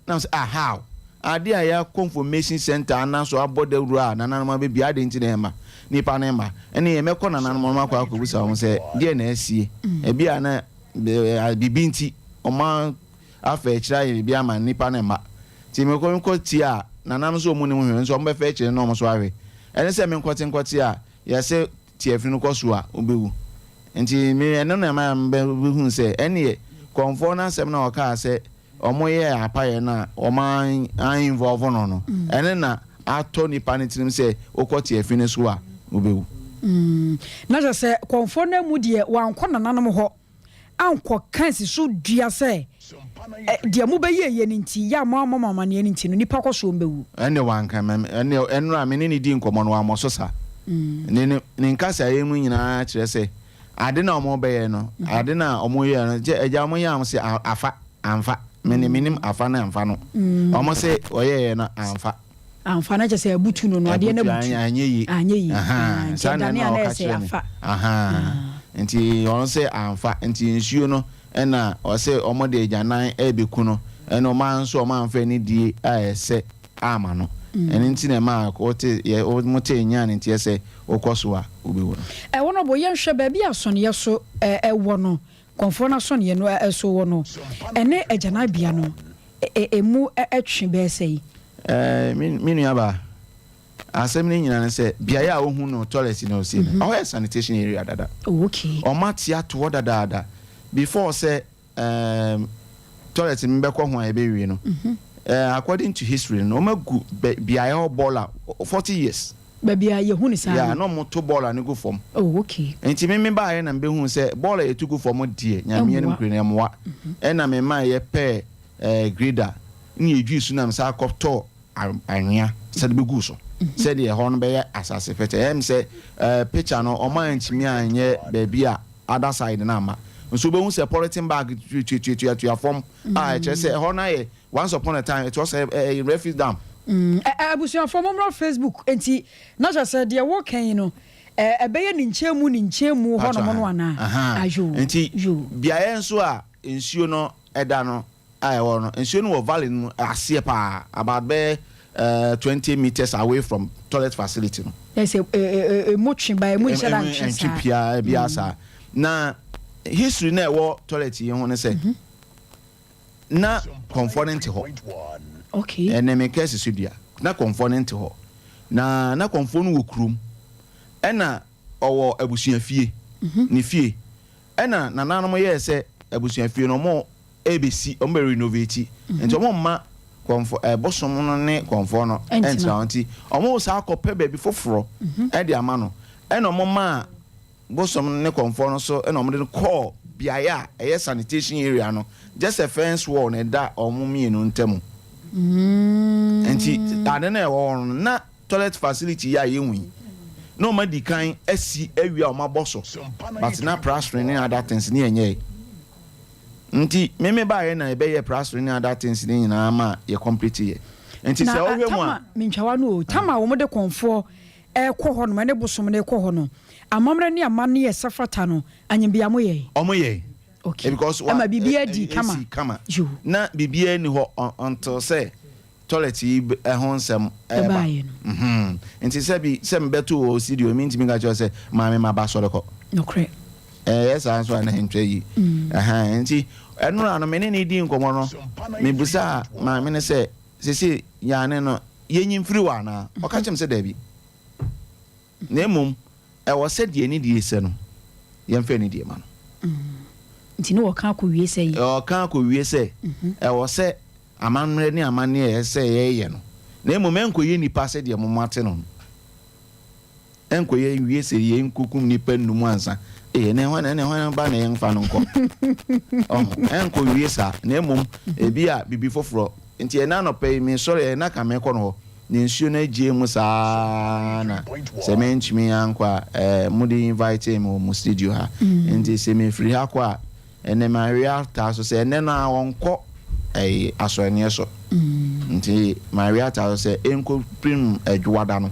Na mesɛ, ah how? Adeɛ a yɛakɔ information center ana so abɔ dawuro a nananom abɛbie adɛn nti na ɛmma? Nipa no mma. Ɛnneɛ mɛkɔ nananom hɔ na makɔ akɔbisa wɔn sɛ deɛ na asie. Ebi a na biribi nti wɔn afa akyire ayɛ biribi ama nnipa no mma. Nti mekɔ mekɔ tie a, nananom nso wɔn nnim hwee nso wɔn bɛfa akyire no na wɔn nso ahwɛ. Ɛne sɛ menkɔte nkɔte a, yɛse tiafi no kɔ so a, wobɛwu. Nti me ɛno na ɛma mebɛhunu sɛ ɛneɛ kɔmfoɔ no asɛm no a ɔkaa sɛ wɔn yɛɛ apayɛ no a wɔn an involve no no, ɛno na atɔ nipa no tirim sɛ wokɔ tiafi no so a, wobɛwu. Na kyerɛ sɛ kɔmfoɔ no amu deɛ wankɔ nananom hɔ ankɔka asi so dua sɛ, Deɛ mobɛyɛeɛ no nti, yɛ a moammɔ mo amanneɛ no nti no, nnipa kɔ soɔ mbɛwu. Ɛnneɛ wanka, ɛnneɛ ɛnora a me ne no dii nkɔmmɔ no, wammɔ so saa. Ne ne ne nkasaeɛ mu nyinaa kyerɛ sɛ, ade no a wɔrebɛyɛ no, ade no a wɔyɛɛ no, kyɛ agya wɔyɛ a wɔse afa, amfa. Me ne menim afa ne amfa no. Wɔse wɔyɛeɛ no amfa. Amfa na kyerɛ sɛ abutu no no adeɛ no abutu. Anyɛ yie. Anyɛ yie. Nti ɛdane a na ɛyɛ sɛ afa. Nti ɔno sɛ amfa nti nsuo no ɛna ɔsɛ ɔmo de agyanan ɛɛbɛku no ɛna ɔmo nso ɔmo amfa anidie a ɛsɛ ama no ɛno nti na ɛma wote yɛ ɔmo te nyaa ne nteɛ sɛ wokɔ so a wobɛwu no. Ɛwɔ no bo yɛnhwɛ baabi a asɔneɛ so ɛwɔ no Kɔmfoɔ no asɔneɛ no so wɔ no, ɛne agyananbea no, emu twe bɛyɛ sɛn? Me nuabaa, Asɛm no nyinaa ne sɛ beaeɛ a wohu no toilet no sie no, ɛhɔ yɛ sanitation area dada. Oh, okay. Wɔn ate ato hɔ dadaada before sɛ um, toilet no bɛkɔ ho a yɛbɛwie no. According to history no, wɔn agu beaeɛ hɔ bɔɔla 40 years. Baabi a yɛhu no saa Yeah, no. na wɔn to bɔɔla no gu fam. Oh, okay. Nti me me baeɛ na mebɛhu sɛ bɔɔla a yɛtu gu fam deɛ, Nyame anim Ɛmmoa. kure no ɛmmoa. Ɛna me maa yɛpɛɛ eh, grader ne yɛdwii so na mesan kɔtɔɔ anwea sɛ de bɛguu so sɛdeɛ ɛhɔ no bɛyɛ asase fɛtɛ. Ɛyɛ me sɛ eh, picture no ɔmo antumi anyɛ baabi a other side no amma. Nso wobɛhu sɛ polythene bag tuatuatuatua fam a ɛkyerɛ sɛ ɛhɔ no ayɛ once upon a time it was a, a, a refuse dump. Abusuafoɔ mommra Facebook nti na kyerɛ sɛ deɛ woka yi no ɛbɛyɛ ne nkyɛnmu ne nkyɛnmu hɔ nom no anaa? Aha. Ayoo, Nti yoo. beaeɛ nso a nsuo no da no a ɛwɔ no, nsuo no wɔ valley no mu aseɛ paa, about bɛyɛ 20 metres away from toilet facility no. Ɛsɛ emu twe ba emu nhyɛ da ntwe saa. Ɛntwe piaa biara saa. Na history na ɛwɔ toilet yi ho ne sɛ, na kɔmfoɔ no nte hɔ. Okay. Ɛnɛ meka asi so dua. Na kɔmfoɔ no nte hɔ. Na na kɔmfoɔ no wɔ kurom. Ɛna ɔwɔ abusuafie, ne fie. Ɛna nananom yɛɛ sɛ abusuafie no wɔn rebɛsi, wɔn bɛ renovate. Nti wɔn mma kɔmfɔ, eh, bosom no ne kɔmfoɔ no ɛntena hɔ. Nti wɔn saa kɔpɛ baabi foforɔ ɛde ama no. Ɛna wɔn maa bosom no ne kɔmfoɔ no so ɛna wɔn de no kɔɔ beaeɛ a ɛyɛ sanitation area no. Just a fence wall na ɛda wɔn mmienu ntam. Nti ade no a ɛwɔ hɔ no, na toilet facility yi a yɛhu yi, na wɔn adi kan asi awie a wɔn abɔ so, but na plastering ne other things ne yɛnyɛe. Nti me me baeɛ na yɛbɛyɛ plastering ne other things ne nyinaa ma yɛ complete yɛ. Nti Na sɛ wohwɛ mu a. Tama, mentwa w'ano o, Tama a wɔde kɔmfoɔ rekɔ hɔ nom ne bosom no rekɔ hɔ no, amammerɛ ne amanneɛ a ɛsɛ fata no, anyembea moyɛe? Wɔn yɛe. Okay. Because wa, Ɛma biribiara dii kama. Esi kama. Yoo. Na biribiara nni hɔ until sɛ toilet yi ho nsɛm reba. Ɛbaeɛ no. Mhm. Nti sɛ bi sɛ mebɛto wɔ studio mentumi nka kyerɛ sɛ maame maba asɔre kɔ. Nokorɛ. Ɛyɛ saa nso a na ɛntwa yi. Ɛhɛn nti ɛnora no me ne no di nkɔmmɔ no mebusaa maame no sɛ sese yɛane no yɛnyi mfiri hɔ anaa? Ɔka kyerɛ me sɛ daabi. Na mmom ɛwɔ sɛ deɛ anidie sɛ no yɛmfa anidie ma no. Nti ne wɔka akɔwie sɛ yi? Ɔka akɔwie sɛ ɛwɔ sɛ amammerɛ ne amanneɛ a ɛsɛ sɛ yɛyɛ no, na mmom ɛnkɔyɛ nnipa sɛdeɛ moate no no. Ɛnkɔyɛ nwie sɛ yɛnkɔkum nnipa nnum ansa. Ee, ɛnɛ hwan ɛnɛ hwan ba na yɛmfa no nkɔ? Ɔho, ɛnkɔwie saa, na mmom ebi a biribi foforɔ. Nti ɛnɛ anɔpa yi mesɔre ɛ, na ka mekɔ no hɔ, na nsuo no agyee mu saa na sɛ mantumi ankɔ a, ɛɛ, mode invite me wɔ mo studio ha. Nti sɛ mefiri ha kɔ a, Ɛnɛ Maria taa so sɛ ɛnɛ no ara ɔnkɔ ɛyi asɔreneɛ so. Nti Maria taa so sɛ ɛnkɔ pirim adwoada no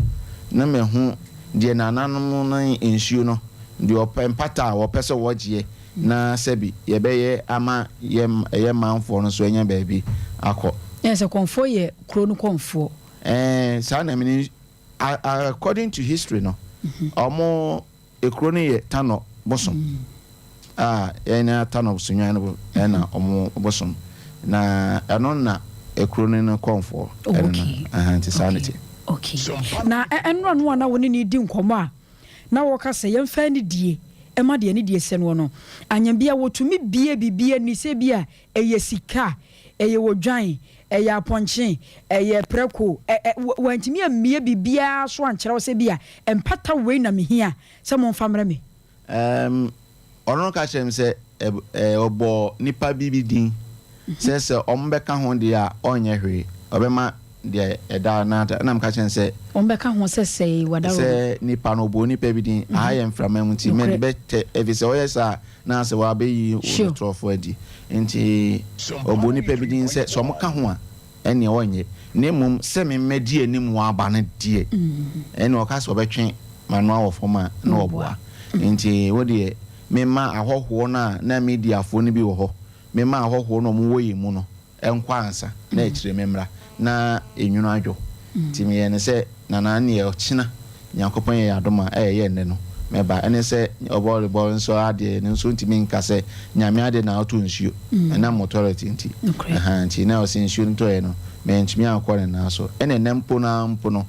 na mahu deɛ nananom ne nsuo no deɛ ɔpɛ mpata a wɔpɛ sɛ wɔgyeɛ na sɛbi yɛbɛyɛ ama yɛ yɛ manfoɔ no nso anya baabi akɔ. Yɛn sɛ kɔnfoɔ yɛ kuro no kɔnfoɔ. Ɛɛ saa na mene according to history no ɔmo Ekuro no yɛ Tanɔ bosom a yɛn na Tanɔ Sunyani no ɛna ɔmo bosom na ɛno na ekuro no no kɔnfoɔ ɛno no ɛhɛn nti saa na ɛte. Okay na ɛnora no a na wo ne no redi nkɔmmɔ a na wɔka sɛ yɛmfa anidie ɛma deɛ anidie sɛ noɔ no anyambia wɔtumi bie biribi ani sɛ bi a ɛyɛ sika ɛyɛ odwan ɛyɛ apɔnkye ɛyɛ prɛko ɛ ɛ wantumi ammie biribiara so ankyerɛ wo sɛ bi a mpata wei na mehia sɛ momfa mmrɛ me. Ɛɛm, ɔno no ka kyerɛɛ me sɛ ɛ ɛ ɔbɔɔ nnipa bi bi din sɛ sɛ wɔbɛka ho deɛ a ɔrenyɛ hwee, ɔbɛma deɛ ɛda n'ata. Ɛna meka kyerɛɛ no sɛ. Wɔbɛka ho sɛ sɛe w'adaworo. Sɛ nipa no, ɔbɔɔ nipa bi din, aha yɛ mframa mu nti mede bɛtɛ, ɛfiri sɛ ɔyɛ saa a na asɛ wabɛyi wo torɔfoɔ adi. Nti ɔbɔɔ nipa bi din sɛ sɛ wɔka ho a ɛnneɛ ɔnyɛ, na mmom sɛ me mɛdi anim aba no deɛ, ɛnneɛ ɔka sɛ ɔbɛtwe m'ano awɔ fam a, na ɔboa. Nti wo deɛ, memma ahɔhoɔ no a na Mediafoɔ no bi wɔ hɔ, memma ahɔhoɔ no a wɔwɔ yɛn mu no nkɔ ansa, na akyire memmra, na enwunu adwo. Nti meyɛɛ no sɛ, Nana, neɛ ɔkyena Nyankopɔn yɛ yɛn adom a, ɛyɛ nnɛ no, mɛba. Ɛne sɛ ɔbɔrebɔ nso adeɛ no nso ntumi nka sɛ Nyame adeɛ na ɔtɔ nsuo, ɛnam authority nti. Ahaa, nti na ɔse nsuo no tɔeɛ no, mantumi ankɔ ne nan so. Ɛna ɛnnɛ mpo no ara mpo no,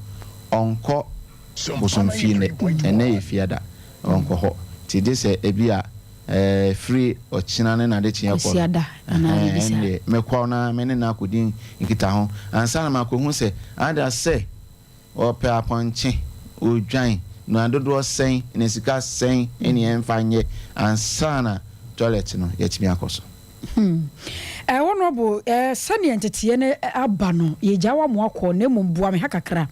Ɔnkɔ bosomfie nnɛ, ɛnnɛ yɛ fiada, ɔnkɔ hɔ. Nti gye sɛ ebi a ɛfiri ɔkyena ne n'adekyeɛ kɔ no, ɛhɛn, ɛndeɛ mɛkɔ na me ne no akɔdi nkitaho ansa na makɔhu sɛ either sɛ ɔpɛ apɔnkye, odwan, nnuan dodoɔ sɛn na sika sɛn ne yɛmfa nyɛ ansa na toilet no yɛatumi akɔ so. Hmm. Eh, Honourable, eh, sɛdeɛ nteteɛ no aba no, yɛgyaa wo ama woakɔ, na mmom boa me ha kakra.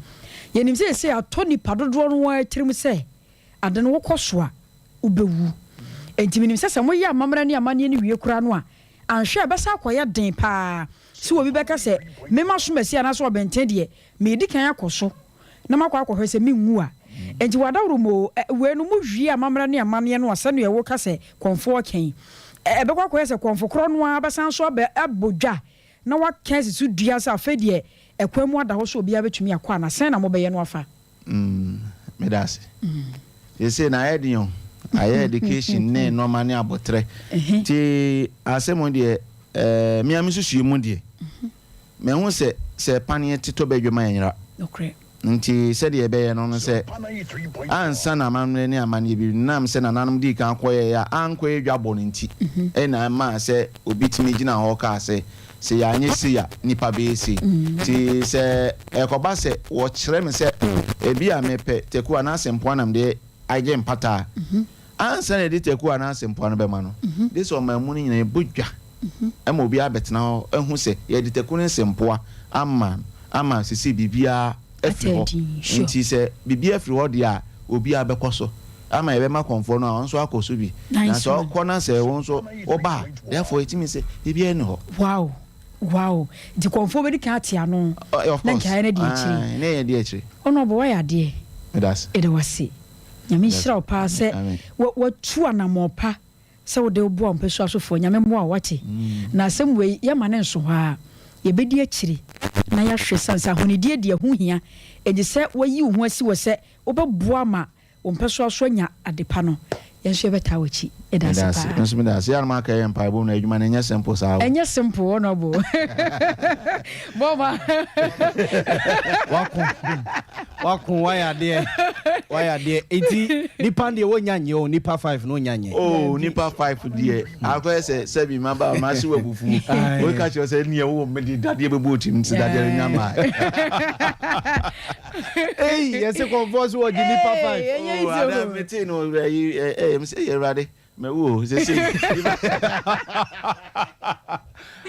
Yɛnim sɛ seesei atɔ nnipa dodoɔ no ara tirim sɛ ade no wokɔ so a, wobɛwu. Enti menim sɛ sɛ moyɛ amammerɛ ne amanneɛ no wie koraa no a, anhwɛ a ɛbɛsan akɔyɛ den pa ara sɛ obi bɛka sɛ, Me m'asomasi anaasɛ ɔbɛnten deɛ, meredi kan akɔ so na makɔ akɔhwɛ sɛ menwu a. Enti w'adaworo mu o, wei no mowie amammerɛ ne amanneɛ no a, sɛdeɛ woka sɛ kɔmfoɔ reka yi, ɛbɛkɔ akɔyɛ sɛ kɔmfo korɔ no ara bɛsan nso abɛ abɔ dwa na waka asi so dua sɛ afei deɛ ɛkwan mu ada hɔ sɛ obiara bɛtumi akɔ anaa? Sɛn na mobɛyɛ no afa? Mm, meda ase. Seesei na ayɛ den o, ayɛ education ne nneɛma ne aboterɛ. Nti asɛm deɛ, eh, me a me susue mu deɛ, Mahu sɛ, sɛ paneɛ te tɔ badwam a ɛnyera. Nti sɛdeɛ ɛbɛyɛ no ne sɛ, ansa na amammerɛ ne amanneɛ bi nam sɛ nananom dii kan kɔyɛeɛ a ankɔyɛ dwabɔ no nti na ɛmaa sɛ obi tumi gyina hɔ kaa sɛ, sɛ yɛanyɛ sei a, nnipa bɛyɛ sei. Nti sɛ ɛkɔba sɛ wɔkyerɛ me sɛ ebia mepɛ taku anaasɛ mpoa na mede agye mpata a, Ansa na yɛde taku anaa asɛmfua no bɛma no, gye sɛ ɔman mu no nyinaa bɔ dwa ma obiara bɛtena hɔ ahu sɛ yɛde taku ne nsɛmfua ama no ama seesei biribiara afiri hɔ. Enti sɛ biribiara firi hɔ deɛ a, obiara bɛkɔ so ama yɛbɛma kɔmfoɔ no a, ɔno nso akɔ so bi. Na sɛ ɔkɔ na sɛ wo nso woba a, therefore ɛtumi sɛ biribiara nni hɔ. Wow! Wow! Nti kɔmfoɔ bɛdi kan ate ano na nkaeɛ no adi akyire. Ne yɛ di akyire. Honourable woayɛ adeɛ. Meda ase. Yɛda wo ase. Nyame nhyira wo paa sɛ watu anamɔn pa sɛ wode woboa wo mpɛsua sofoɔ. Nyame mmoa wo wate. Na asɛm wei yɛma no nso hɔ ara. Yɛbɛdi akyire na yɛahwɛ sane sɛ ahonidie deɛ ɛho hia. Enti sɛ wayi wo ho asi hɔ sɛ wobɛboa ma wo mpɛsoa so anya adepa no, yɛn nso yɛbɛtaa w'akyi. Yɛda ase paa. Me nso meda ase. Yɛ a na maka yɛ mpaebɔ mu na adwuma no ɛnyɛ simple saa o. Ɛnyɛ simple honourable. Bɔma. Wako wako wayɛ adeɛ wayɛ adeɛ nti nipa deɛ wonya nyɛ o nipa 5 no wonya nyɛ. Oh nipa 5 deɛ akɔyɛ sɛ sɛbi ma ba ma se wabufuo woi ka kyerɛ sɛ neɛ wo mede dadeɛ bɛbɔ otim nti dadeɛ no nya maa. Ei yɛse kɔnfoɔ so wɔgye nipa 5. Oh ada metee no ɛyi ɛɛ mesɛ ɛyɛ awurade. Mawu o sese.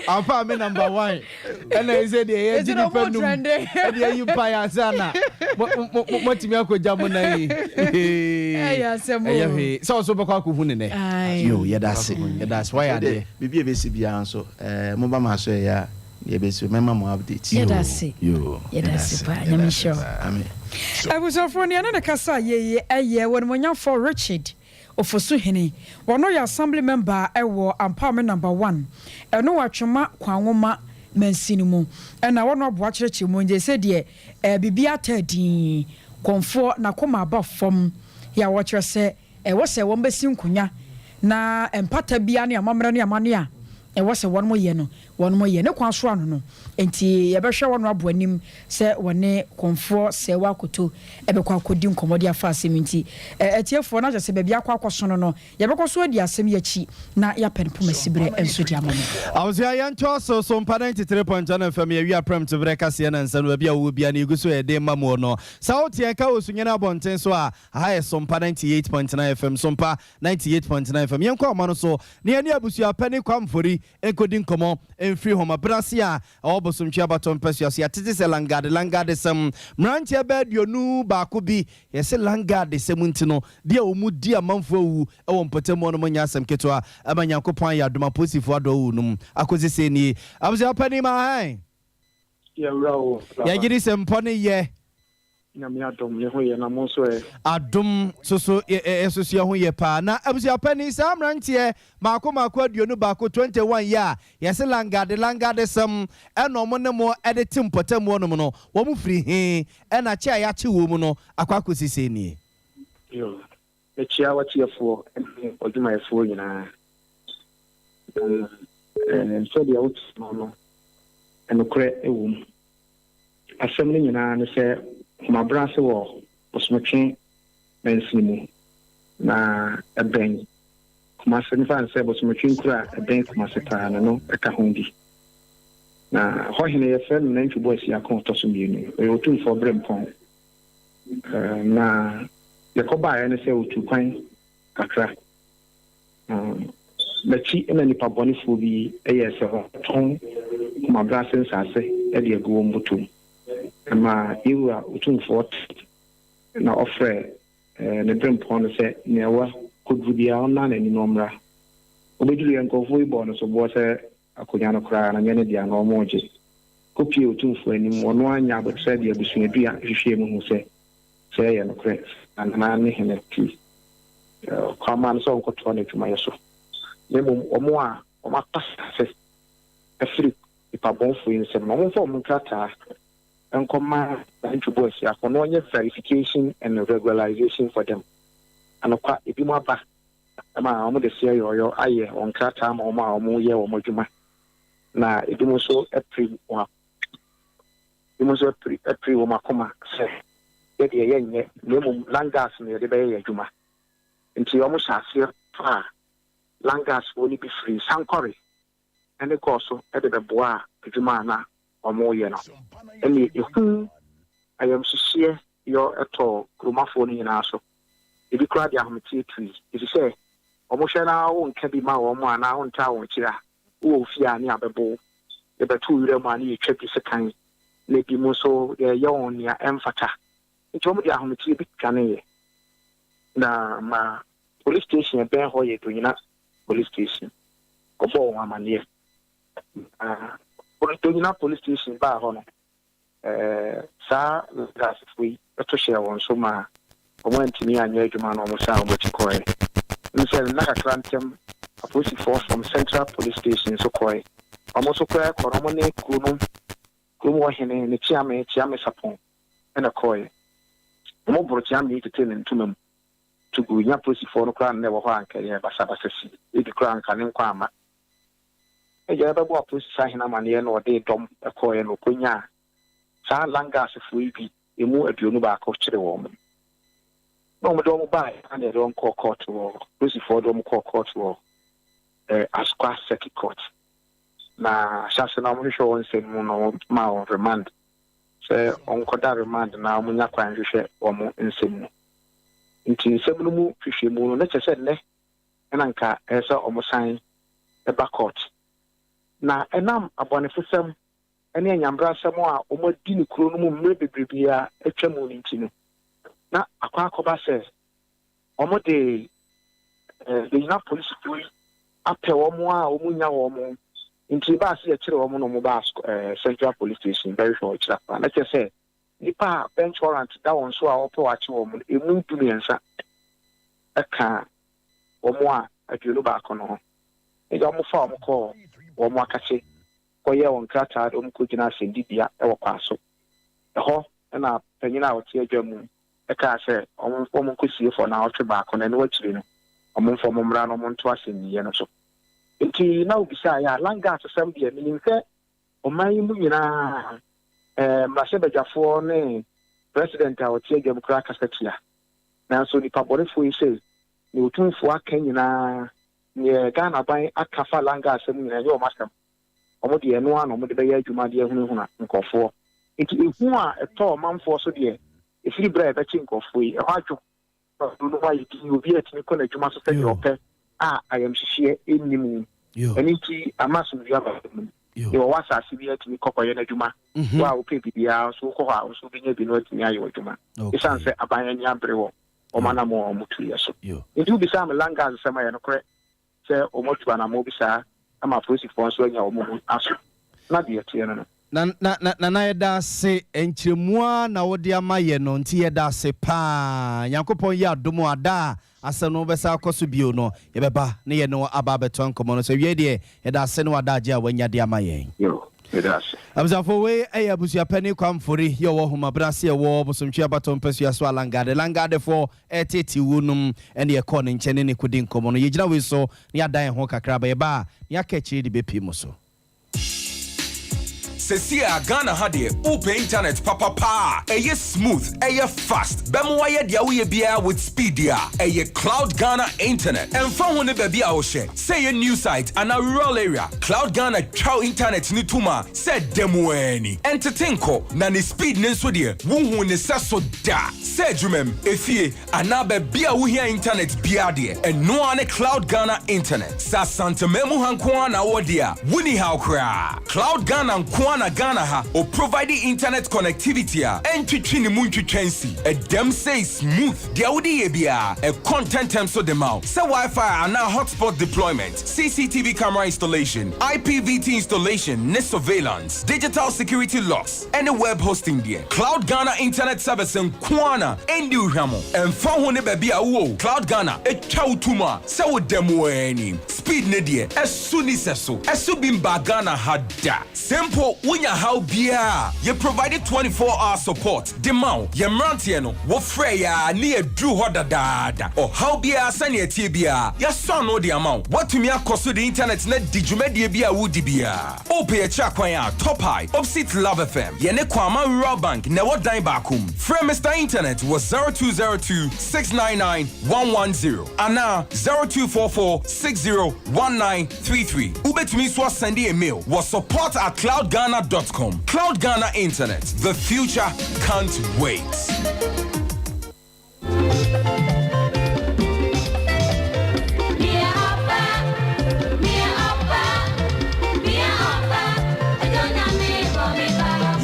Ampa me number one. Ɛna yi sɛ deɛ yɛgye nipa num ɛde ayi mpa yɛ ansa na mɔtumi akɔgya mo nan yi. Ɛyɛ hwee sɛ ɔso bɛkɔ akɔhu ne nɛ. Yo yɛda ase yɛda ase wayɛ adeɛ. Biribi a ɛbɛsi biara nso moba ma so ɛyɛ a deɛ ɛbɛsi mɛma mo update. Yɛda ase yɛda ase paa Nyame nhyira wo. Amen. Abusuafoɔ nea ɛne no kasa yie yi yɛ Onimuonyamfoɔ Richard Ofosuhene, ɔno yɛ Assembly member wɔ Ampaome Number One, ɛno wɔ Atwema Kwanwoma mansini mu, ɛna ɔno aboa kyerɛkyerɛ mu nti sɛ deɛ eh, biribi ataa din, kɔmfoɔ n'akoma aba fam, yɛ a wɔkyerɛ sɛ ɛwɔ sɛ wɔn bɛsi nkonya na mpata biara ne amammerɛ ne amanneɛ a ɛwɔ sɛ wɔn yɛ no wɔn yɛ ne kwan so ano no nti yɛbɛhwɛ wɔn abo anim sɛ wɔne Kɔmfoɔ Sɛɛwa Akoto bɛkɔ akɔdi nkɔmmɔ de afa asɛm yi nti atiefoɔ na kyerɛ sɛ baabi akɔ akɔsono no yɛbɛkɔ so adi asɛm yi akyi na yɛapɛ no poma siberɛ nso de ama mo. Abusua yɛntoa so so mpa 93.1 FM yɛwia prɛmto berɛ kaseɛ na nsɛm no baabi a wowɔ biara no yɛgu so yɛde ma muo no sɛ wote yɛn ka wɔ Sunyani abɔnten so a aha yɛ Sompa 98.9 FM Sompa 98.9 FM yɛnkɔ ahoma no so na yɛne abusua panin Kwame Mfori nkɔdi nkɔmmɔ mfiri Homabena ase a ɛwɔ Bosomtwe abatoɔ mpasua so. Yɛatete sɛ Langade Langadesɛm mmeranteɛ bɛyɛ 21 bi, yɛse Langadesɛm nti no, deɛ wɔn di amanfoɔ awu wɔ mpɔtam hɔ nom nyɛ asɛm ketewa. Ɛma Nyankopɔn ayɛ adom apolisifoɔ adɔ awu nom akɔsi sɛ nie. Abusua panin ma ahan. Yɛwura o, Baba. Yɛgye di sɛ mpɔ ne yɛ. Nyame adom, yɛ ho yɛ, na mo nso ɛ? Adom soso yɛ soso yɛ ho yɛ paa. Na abusua panin, saa mmeranteɛ maako maako 21, 21 yi a yɛse langade langade sɛm ɛna wɔn ne mo de te mpɔtam hɔ nom no, wɔn firi he? Ɛna kye a yɛakye wɔn no akɔ akɔsi sɛn nie? Yo, mekyea w'atiefoɔ ne w'adwumayɛfoɔ nyinaa. Na sɛdeɛ wote no no, nokorɛ wɔ mu. Asɛm no nyinaa ne sɛ Homabrɛ ase wɔ Bosomtwe mansini mu, na ɛbɛn Kumase. Mefa no sɛ Bosomtwe nkuro a ɛbɛn Kumase paa no, no ka ho bi. Na hɔ hene yɛfrɛ no Nantwibo Asiako ɔtɔ so mmienu. Ɔyɛ Otumfoɔ Berempɔn. Na yɛkɔbaeɛ no sɛ ɔtuu kwan kakra. Na m'akyi na nnipa bɔnefoɔ bi yɛɛ sɛ wɔtɔn Kumabrase nsase de agu wɔn bɔtɔ mu. Ɛmaa yɛn wura Otumfoɔ tee na ɔfrɛɛ ne berempɔn no sɛ nea wakɔduru biara ɔnnan n'ani na ɔmmra. Ɔbɛduruiɛ nkurɔfoɔ yi bɔɔ no soboɔ sɛ akonnwa no koraa no nyɛ ne dea na wɔregye. Kɔpuee Otumfoɔ anim, ɔno ara nyaa aboterɛ de abusuadua hwehwɛɛ mu huu sɛ sɛ ɛyɛ nokorɛ sɛ Nana ne hene te kwan maa no sɛ ɔnkɔtoa n'adwumayɛ so, na mmom wɔn a wɔatɔ asase afiri nnipa bɔnfoɔ yi nsam no, wɔmfa wɔn nkrataa nkɔma Nantwibo Asiako na ɔnyɛ verification and regularization for them. Anokwa, ebinom aba ma wɔde seɛ yɔɔyɔ ayɛ wɔn nkrataa ama wɔn a wɔyɛ wɔn adwuma, na ebinom nso apiri wɔn Ebinom nso apiri apiri wɔn akoma sɛ, Yɛ deɛ yɛnyɛ, na mmom Langas na yɛde bɛyɛ yɛn adwuma. Enti wɔhyɛɛ aseɛ faa Langasfoɔ no bi firii Sankore ne kɔɔ so de bɛboaa adwuma a na wɔreyɛ no. Ɛnneɛ ehu, ayamhyehyeɛ yɔ tɔɔ kuromafoɔ no nyinaa so. Ebi koraa de ahometeɛ tui, ɛfiri sɛ wɔhwɛ na wonka bi ma wɔn anaa wontaa wɔn akyiri a, Wowɔ wo fie a ne abɛbo wo, yɛbɛto wo werɛ mu a ne yɛtwa bi sekan, na ebinom nso yɛyɛ wɔn nea ɛmfata. Enti wɔde ahometeɛ bi dwaneeɛ. Na ma police station a ɛbɛn hɔ yɛ Donyina Police Station. Kɔbɔɔ wɔn amanneɛ. Na Donyina Police Station baa hɔ no, Saa Lagasfo yi to hyɛɛ wɔn so maa wɔantumi anyɛ adwuma na wɔsan wɔn akyi kɔe. Ɛne sɛ nna kakra ntam, apolisifoɔ from Central Police Station nso kɔe. Wɔn nso koraa kɔ no, wɔne kuro no kurom hɔ hene ne kyeame, Kyeame Sapon, na ɛkɔeɛ. Wɔboro kyeame yi tetee ne ntoma mu to gui. Nyɛ apolisifoɔ no koraa na na ɛwɔ hɔ a anka ɛyɛ basabasa sii. Ebi koraa anka ne nkwa amma. Agya bɛbɔɔ apolisi sahene amanneɛ na ɔde dɔm kɔeɛ na ɔkɔnyaa saa Langasfoɔ yi bi ɛmu 21 kyeree wɔn. Na wɔde wɔn baeɛ na yɛde wɔn kɔɔ kɔɔto wɔ, apolisifoɔ de wɔn kɔɔ kɔɔto wɔ eh, Asukwa Circuit Court. Na ahyɛase na wɔhwehwɛ wɔn nsɛm mu na wɔmaa wɔn remand sɛ wɔnkɔda remand na wɔnya kwan nhwehwɛ wɔn nsɛm mu. Nti nsɛm no mu hwehwɛmu no, na kyerɛ sɛ nnɛ na anka ɛsɛ sɛ wɔsan ba court. Na ɛnam abɔnefosɛm ne anyamebrasɛm a wɔadi no kuro no mu mmerɛ bebrebe a atwa mu no nti no, na akɔ akɔba sɛ wɔde Bɛnyina polisifoɔ yi apɛ wɔn a wɔnnya wɔn nti ɛbaa sɛ yɛkyere wɔn na wɔbaa Central Police Station bɛhwehwɛ wɔn akyiri akwan. Na kyerɛ sɛ nnipa a bench warrant da wɔn so a wɔpɛ wɔakye wɔn no, ɛmu 13 ka wɔn a 21 no ho. Enti wɔfaa wɔn kɔɔ wɔn akakye kɔyɛɛ wɔn nkrataa de wɔn kɔgyinaa asɛnnibea wɔ Kwaso. Ɛhɔ na panyin a ɔte adwa mu kaa sɛ wɔmfa wɔn nkɔsie fɔ nnawɔtwe baako na ɛno akyiri no wɔmfa wɔn mmra na wɔnto asɛnniiɛ no so. Enti na wobisaeɛ a, Langas asɛm deɛ menim sɛ ɔman yi mu nyinaa mmarahyɛbadwafoɔ ne president a ɔte adwa mu koraa kasa tia. Nanso nnipa bɔnefoɔ yi se nea Otumfoɔ aka nyinaa, neɛ Ghana aban aka fa Langa asɛm nyinaa ɛnyɛ wɔn asɛm. Wɔn deɛ ɛno ara na wɔde bɛyɛ adwuma de ahunahuna nkurɔfoɔ. Enti ehu a ɛtɔɔ ɔmanfoɔ so deɛ, ɛfiri berɛ a yɛbɛkye nkurɔfoɔ yi, ɛhɔ adwo. Na kuro no mu ayɛ dinn, obiara tumi kɔ n'adwuma so sɛdeɛ ɔpɛ a ayamhyehyeɛ nni mu. Ɛno nti ama asomdwoeɛ aba kuro no mu. Deɛ ɔwɔ asase biara tumi kɔ kɔyɛ n'adwuma. Wo a wopɛ biribiara nso wokɔ hɔ a, wo nso wobɛnya bi na woatumi ayɛ w'adwuma. Ɛsiane sɛ aban ani abere wɔ wɔn anammɔn a wɔtuiɛ so. Enti wobisaa me Langas nsɛm a, ɛyɛ nokorɛ sɛ wɔatu anammɔn bi saa ama apolisifoɔ nso anya wɔn ho aso. Na deɛ ɛteɛ no no. Na na na Nana yɛda ase nkyerɛmu ara na wode ama yɛ no nti yɛda ase paa Nyankopɔn yɛ adom a da a asɛm no bɛsan akɔ so bio no yɛbɛba ne yɛne wo aba abɛtoa nkɔmmɔ no so awiei deɛ yɛda ase ne w'adagye a wanya de ama yɛn. Yo, meda ase. Abusuafoɔ wei yɛ abusuapɛni Kwamfori yɛ ɔwɔ Homabena ase ɛwɔ Bosomtwe Abatoɔ mpasua so Alangade Langadefoɔ ɛretete wuo nom ɛne yɛkɔɔ ne nkyɛn ne ne kɔdi nkɔmmɔ no yɛgyina wei so na yɛadan yɛn ho kakra ba yɛba a nea aka akyire de bɛpie mo so. Sesie a Ghana ha deɛ wopɛ internet papa paa a ɛyɛ smooth, ɛyɛ fast, bɛma wayɛ deɛ woyɛ biara with speed deɛ a, ɛyɛ Cloud Ghana Internet. Ɛmfa ho ne baabi a wohyɛ, sɛ ɛyɛ new site anaa rural area, Cloud Ghana twa wo internet no tom a sɛ da mu ara ni. Ɛntete nkɔ, na ne speed no nso deɛ wonhuu ne sɛso da. Sɛ adwumam, efie, anaa baabi a wohia internet biara deɛ, ɛno ara ne Cloud Ghana Internet. Sɛ Asanteman mu ha nko ara na wowɔ deɛ a, wonni haw koraa. Cloud Ghana nko ara na Ghana ha ɔprovide internet connectivity a ɛntwetwe ne mu ntwitwa nsi. Ɛdam sei smooth, deɛ wode yɛ biara, ɛkɔ ntɛntɛm so de ma wo. Sɛ Wi-Fi anaa hotspot deployment, CCTV camera installation, IPVT installation ne surveillance, digital security locks, ne web hosting deɛ, Cloud Ghana Internet Service nko ara na ɛndi wo hwammɔ. Ɛmfa ho ne baabi a wowɔ o, Cloud Ghana twa wo tom a sɛ woda mu ara ni. Speed no deɛ, ɛso nni sɛso. Ɛso bi mbaa Ghana ha da. Sɛ mpo wonya haw biara a, yɛ provide 24 hour support de ma wo. Yɛn mmeranteɛ no, wofrɛ yɛn a ne yɛaduru hɔ dadaada. Ɔhaw biara sɛnea ɛteɛ biara, yɛasɔ ano de ama wo. Woatumi akɔ so de internet no adi dwumadie bi a woredi biara. Wopɛ yɛn kyerɛ kwan a, Top High, opposite Love FM, yɛne Kwama Rural Bank na ɛwɔ dan baako mu. Frɛ Mister Internet wɔ 0202 699 110 anaa 0244 60 1933. Wobɛtumi nso asɛnde yɛn mail wɔ support at cloudghana dot com. Cloud Ghana Internet, the future can't wait.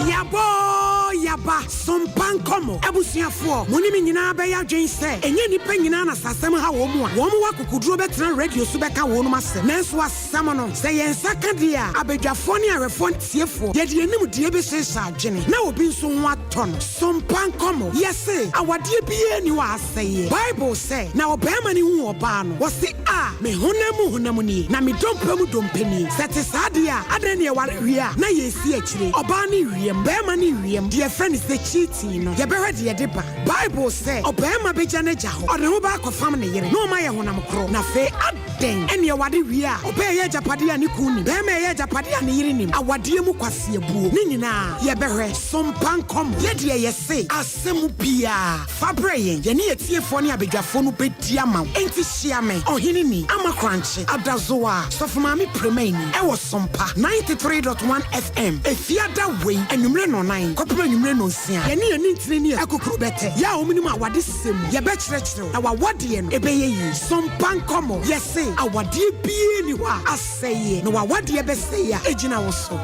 Yaba oo yaba, sompa nkɔmmɔ. Abusuafoɔ, mo ne me nyinaa bɛyɛ adwene sɛ ɛnyɛ nnipa nyinaa na sɛ asɛm ha wɔn a, wɔn wɔ akokoduro bɛtena radio so bɛka wɔnom asɛm. Nanso asɛm no, sɛ yɛn nsa ka deɛ a, abadwafoɔ ne ahwɛfoɔ ne atiefoɔ, yɛde yɛn nimdeɛ bɛhyehyɛ adwene na obi nso ho atɔ no. Sompa nkɔmmɔ. Yɛse, awadeɛ biara nni hɔ a asɛeɛ. Bible sɛ, Na ɔbarima no huu ɔbaa no, ɔse, A, me honam mu honam nie, na me dompe mu dompe nie. Sɛ ɛte saa deɛ a, adɛn na yɛware wie a, na yɛresi akyire? Ɔbaa no rewiam, barima no rewiam, deɛ yɛfrɛ no sɛ cheating no, yɛbɛhwɛ deɛ ɛde ba. Bible sɛ, Ɔbarima bɛgya n'agya hɔ, ɔde ne ho bɛakɔfam ne yere, na wɔayɛ honam korɔ. Na afei, adɛn na yɛware wie a, ɔbaa ɛyɛ agyapadeɛ a ne kunu nim, barima ɛyɛ agyapadeɛ a ne yere nim? Awadeɛ mu kwaseabuo. Ne nyinaa, yɛbɛhwɛ. Sompa nkɔmmɔ. Yɛ deɛ yɛse asɛm biara, fa brɛ yɛn. Yɛne atiefoɔ ne abadwafoɔ no bɛdi ama wo. Enti hyia me, Ɔheneni Ama Korankye, Adazoa, Sɔfo Maame Premaini, ɛwɔ Sompa 93.1 FM, Efiada wei, anwummere nnɔnnan kɔpem anwummere nnɔnsia. Yɛne yɛn nintini ne akukuru bɛtɛ, yɛ a wɔnim awadesɛm mu. Yɛbɛkyerɛkyerɛ wo, na w'awadeɛ no, ɛbɛyɛ yie. Sompa nkɔmmɔ. Yɛse awadeɛ biara nni hɔ a Sɛeɛ, na w'awadeɛ bɛsɛe a, ɛgyina wo so.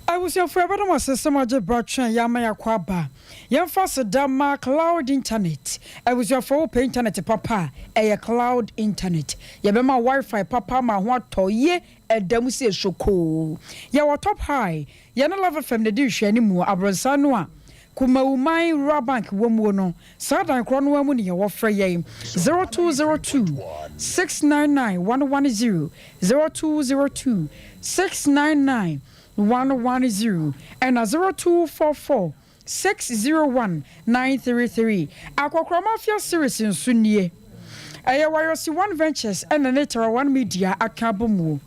Abusuafo yɛbɛda mo ase sɛ moagye berɛ atwɛn yɛn ama yɛakɔ aba. Yɛmfa aseda mma Cloud Internet. Abusuafo wopɛ internet papa a, ɛyɛ Cloud Internet. Yɛbɛma wo Wi-Fi papa ama ho atɔ yie ɛda mu sɛ sokoo. Yɛwɔ Top High, yɛne Love FM na ɛdi nhwɛanimu, abrɔnsan no a Kumawuman Rural Bank wɔ muo no, saa dan korɔ no ara mu ne yɛwɔ. Frɛ yɛn 0202 699 110, 0202 699 110 ɛna 0244 601 933. Akɔkorɔ Mafia Series nso nie. Ɛyɛ Wayosi One Ventures ɛna ne Tara One Media aka abɔ muo.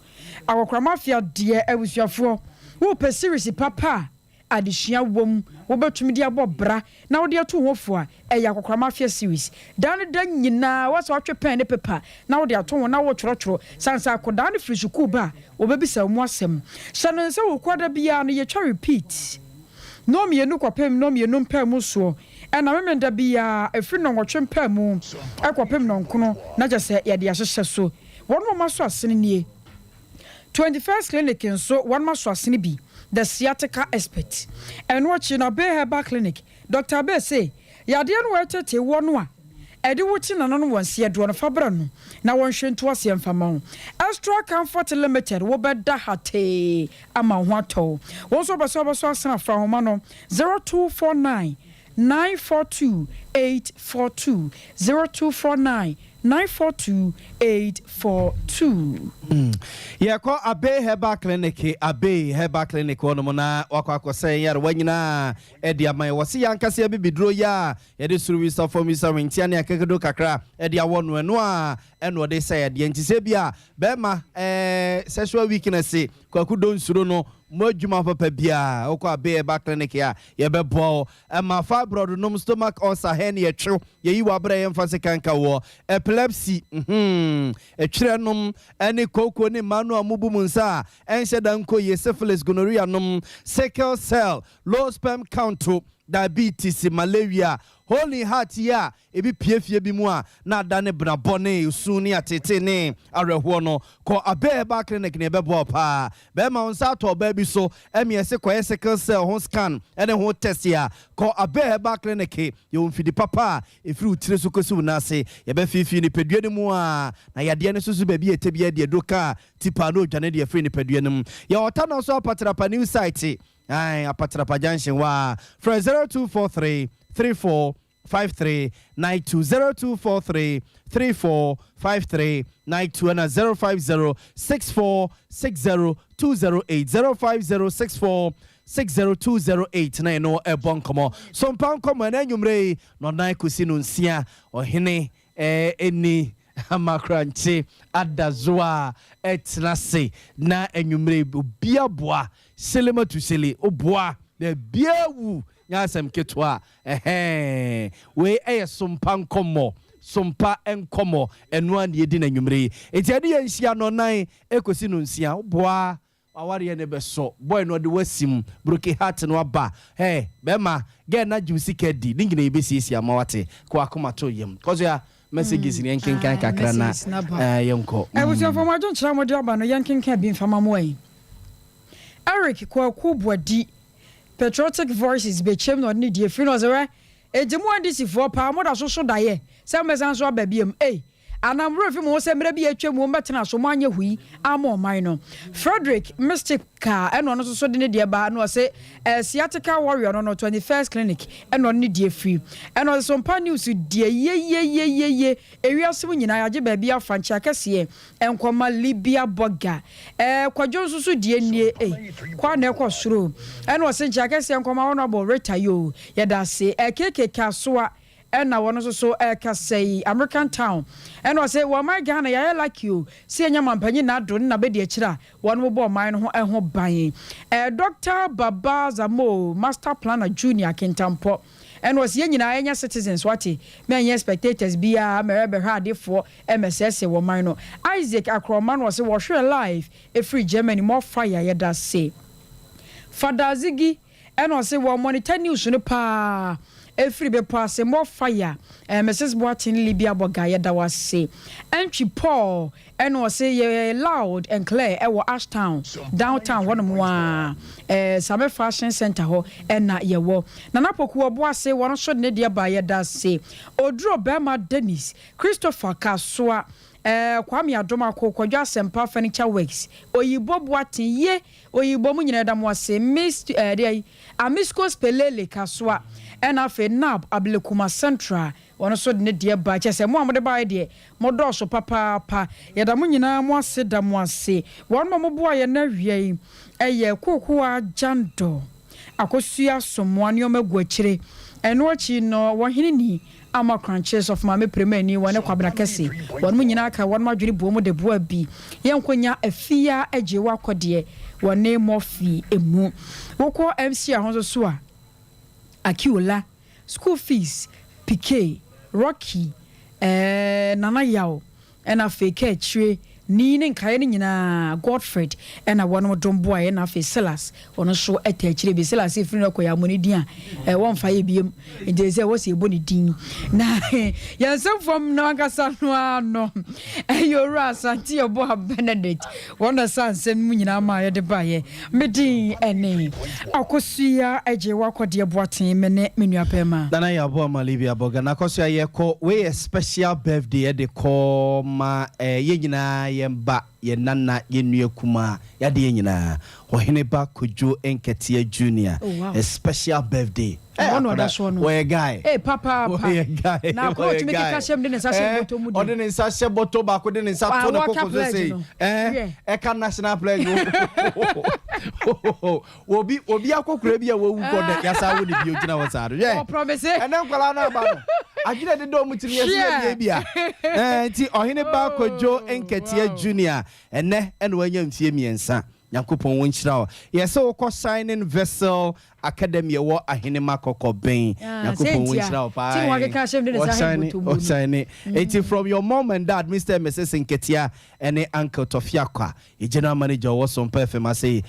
Akɔkorɔ Mafia deɛ abusuafoɔ, wopɛ series papa a, adesua wom, wobɛtumi de abɔ bra na wode atu ho fo a, ɛyɛ Akɔkora Mafia series. Daa ne da nyinaa woasɛ woatwe pɛn ne pepa na wode ato ho na woretwerɛtwerɛ. Sane sɛ akɔdaa no firi sukuu ba a, wɔbɛbisa wo mu asɛm. Hyɛ no nsa wɔ kuada biara no yɛtwa repeat nnɔnmienu kɔpem nnɔnmienu mpaemu soɔ ɛna Memenda biara ɛfiri nnɔnwɔtwe mpaemu kɔpem nnɔnkono na kyerɛ sɛ yɛde ahyehyɛ so. Wɔn a wɔasɔ asene nie. 21st Clinic nso wɔnom aso asene bi, The Sciatica Expert. Ɛno akyi no Abbey Herbal Clinic, Doctor Abbey se, yadeɛ no a ɛtetee woɔ no a ɛde wo te nananom wɔn seɛ doɔ no fa bra no na wɔnhwɛ ntu aseɛ mfa ma wo. Extra Comfort Limited wobɛda hatee ama wo ho atɔ wo. Wo nso wopɛ sɛ wobɛsɔ asene a fra nhoma no 0249. 942 842, 0249 942 842. Yɛkɔ Abbey Herbal Clinic, Abbey Herbal Clinic hɔ nom na wakɔ akɔsɛ yɛn nyarewa nyinaa de ama yɛn. Wɔse yɛn ankasa abibiduro yi a yɛde soro wisa, fam wisa, hwentia ne akekado kakra de awɔ no, ɛno a ɛna ɔde sɛ yadeɛ. Nti sɛ bi a bɛrima eh, sexual weakness, Kwaku Donsuro no mo adwuma papa biara, wokɔ Abbey Herbal Clinic a yɛbɛboa wo. Ɛma fibroid nom, stomach ulcer, hernia, twew, yɛyi w'abrɛ yɛmfa sekan nka woɔ, epilepsy, mm-hmm, ɛtwerɛ nom, ɛne kooko ne mmaa no a mobu mo nsa a ɛnhyɛ da nkɔ yie, syphilis, gonorrhea nom, sickle cell, low sperm count, diabetes, malaria, hole in heart yi a ebi pue fie bi mu a na adane bena bɔne, osu ne ateetee ne awerɛhoɔ no, kɔ Abbey Herbal Clinic na ɛbɛboa wo paa. Bɛrima, wo nsa atɔ ɔbaa bi so ɛme ɛse kɔyɛ sickle cell ho scan ne ho test a, kɔ Abbey Herbal Clinic. Yɛwɔ mfidi papa a ɛfiri wo tiri so kɔsi wo nan ase. Yɛbɛfeefee nipadua no mu a na yadeɛ no nso so baabi a ɛtɛ biara de aduro ka tipa na odwane de afiri nipadua no mu. Yɛwɔ Ɔtanɔ so Apatrapa New Site, ae, Apatrapa Junction hɔ a. Frɛ 0243 34 5392 0243 34 5392 ɛna 050 64 60 208 050 64 60 208 na ɛno ɛbɔ nkɔmmɔ so mpa nkɔmmɔ. Ɛna anwummerɛ yi na ɔnan kɔsi no nsia, ɔhene ɛni Amakrankye Adazoa ɛtena se na anwummerɛ yi obi aboa selema tu sele oboa na bia wu nyɛ asɛm ketewa. Ɛhɛn, wei ɛyɛ sompa nkɔmmɔ, sompa nkɔmmɔ, ɛno a ne yɛdi no anwummerɛ yi. Enti ɛne yɛn nhyia no ɔnan ɛkɔsi no nsia. Woboa awareɛ ne bɛsɔ boy no, ɔde wasim broken heart no aba. Hey, bɛrima, girl na gye wo sika di ne nyina, yɛbɛsiesie ama wate kɔ akoma to yam kɔso ya messages ne yɛnkenkan kakra na messages na ba. Yɛnkɔ. Abusuafo, mo adwenkyerɛ a mode aba no, yɛnkenkan bi mfama mo ayi. Eric Kwaku Boadi, Patriotic Voices bɛkyɛm na ɔde ne die firi no. Ɔsɛ wɛ enti mo NDC foɔ paa, moda so so daeɛ sɛ mobɛsan so aba biam ei, anaa mo werɛ fi mo ho sɛ mmerɛ bi atwa mu mbɛtena so moanyɛ hui ama ɔman no? Frederick Mystic kaa ɛna ɔno nso so de ne deɛ ba na ɔsɛ Sciatica Warrior no 21st Clinic ɛna ɔde ne deɛ firi. Ɛna ɔsɛ Sompa News deɛ yeyeyeyeye, ewiase mu nyinaa yɛagye baabi afa nkyea kɛseɛ nkɔma Libya Bɔga. Kwadwo nso so deɛ nie ei, kɔ a na ɛkɔ soro. Ɛna ɔsɛ nkyea kɛseɛ nkɔma Honorable Rita yo, yɛda ase. Keke Kasoa ɛna wɔn nso so ɛkasa yi, American Town. Ɛna ɔsɛ wɔn man Ghana yɛayɛ lucky o sɛ yɛnya mampanyin n'ado ne n'abɛdi akyire a wɔn bɔ ɔman no ho ɛho ban. Dr Baba Zamo, Master Planner Junior Kintampɔ, ɛna ɔsɛ yɛn nyinaa yɛnyɛ citizens wate, mɛnyɛ spectators biara mɛrɛ bɛhwɛ adefoɔ ɛmɛsɛsɛ wɔ man no. Isaac Akorɔma no ɔsɛ wɔhwɛ live ɛfiri Germany, more fire, yɛda se. Fadazigi ɛna ɔsɛ wɔ monitor news no paa ɛfiri bepɔ ase, more fire. Mrs Boateng Libya Bɔga, yɛda wase. Ɛntwi Paul ɛna ɔsɛ yɛ loud and clear ɛwɔ Ashtown downtown hɔnom a Same Fashion Center hɔ ɛna yɛwɔ. Nana Poku ɔbo ase, wɔn nso de ne deɛ ba, yɛda ase. Oduro Bɛrima Dennis Christopher Kasoa, Kwame Adomako, Kwadwo Asɛmpa Furniture Works, Oyibo Boateng ye Oyibo mu nyinaa, yɛda mo ase. Miss deɛ Amisco Spelele Kasoa, ɛna afei Nab Ablekuma Central, wɔn nso de ne deɛ ba. Kyɛ sɛ mo a mode baeɛ deɛ, modɔɔso papaapa. Yɛda mo nyinaa mo ase, da mo ase. Wɔn ma moboa yɛn no awia yi ɛyɛ Kokoa Gyando, Akosua Somoa, nneɛma gu akyire. Ɛno akyi no, wɔhene ni ama Krankye Sɔfo Maame Premani, wɔne Kwabena Kɛse, wɔn mu nyinaa ka wɔn adwene buo mu de boa bi. Yɛnkɔnya afia agye wakɔdeɛ wɔne Mɔfi emu. Wokɔ MC ho nso so a, Akiola, School Fees, Pk, Rocky, Nana Yaw, ɛna afei ka akyire ni ne nkaeɛ no nyinaa, Godfred ɛna wɔn dom boaeɛ. Ɛna afei Silas, ɔno nso ɛta akyire bi. Silas efiri no kɔ yɛ amɔ ne din a wɔmfa yɛ biem, nti sɛ wɔsi ɛbɔ ne din na yɛn nsɛm fam no ankasa no ano ɛyɛ Owura Asante Yɛbɔ Benedict. Wɔn na sa nsɛm mu nyinaa ma yɛde baeɛ. Me din ɛne Akosua Agye Wakɔdeɛ Boaten, me ne me nua bɛrima. Nana yɛ aboa ma Libya Bɔga na akɔso a yɛkɔ. Wei yɛ special birthday ɛde kɔ ma yɛn nyinaa. Yɛn ba, yɛn nana, yɛn nua kumaa, yɛadeɛ nyinaa, Ɔhene ba Kojo Nketeɛ Junior. Oh, wow. A special birthday. Ɛhɔ na ɔda soɔ no. Wɔyɛ guy. Ee, papaapa. Wɔyɛ guy. Na akɔrɔ Wɔyɛ tumi guy. keka hyɛm de ne nsa hyɛ bɔtɔ mu Ɔde de. ne nsa hyɛ bɔtɔ baako de ne nsa Ah, to ne wɔka koko so pledge sei. no. Hwɛ. Ɛka national pledge. Obi akɔkora bi a wawu kɔ dɛ yasa wo ne bio gyina hɔ saa no. Hwɛ. Ɔpromise. Ɛnɛ nkwadaa no aba no, adwene deda ɔmo tirim yɛsi Hwɛ. yɛ bia. Nti Ɔhene ba Kojo Nketeɛ Junior, ɛnɛ ɛna wanya mfie 3. Nyankopɔn wɔn nhyira wo. Yɛsɛ wokɔ Shining Vessel Academy ɛwɔ Ahenema Kɔkɔbɛn. Ah, Nyankopɔn sɛ wɔn ntia. nhyira wo paa. Ti na wakeka ahyɛm de ne nsa ahyɛ bɔtɔ mu no. Ɔhyɛne. Eti from your mom and dad, Mr and Mrs Nketea ɛne Uncle Tɔfiakwa, yɛ general manager ɔwɔ Sompa FM ase yi.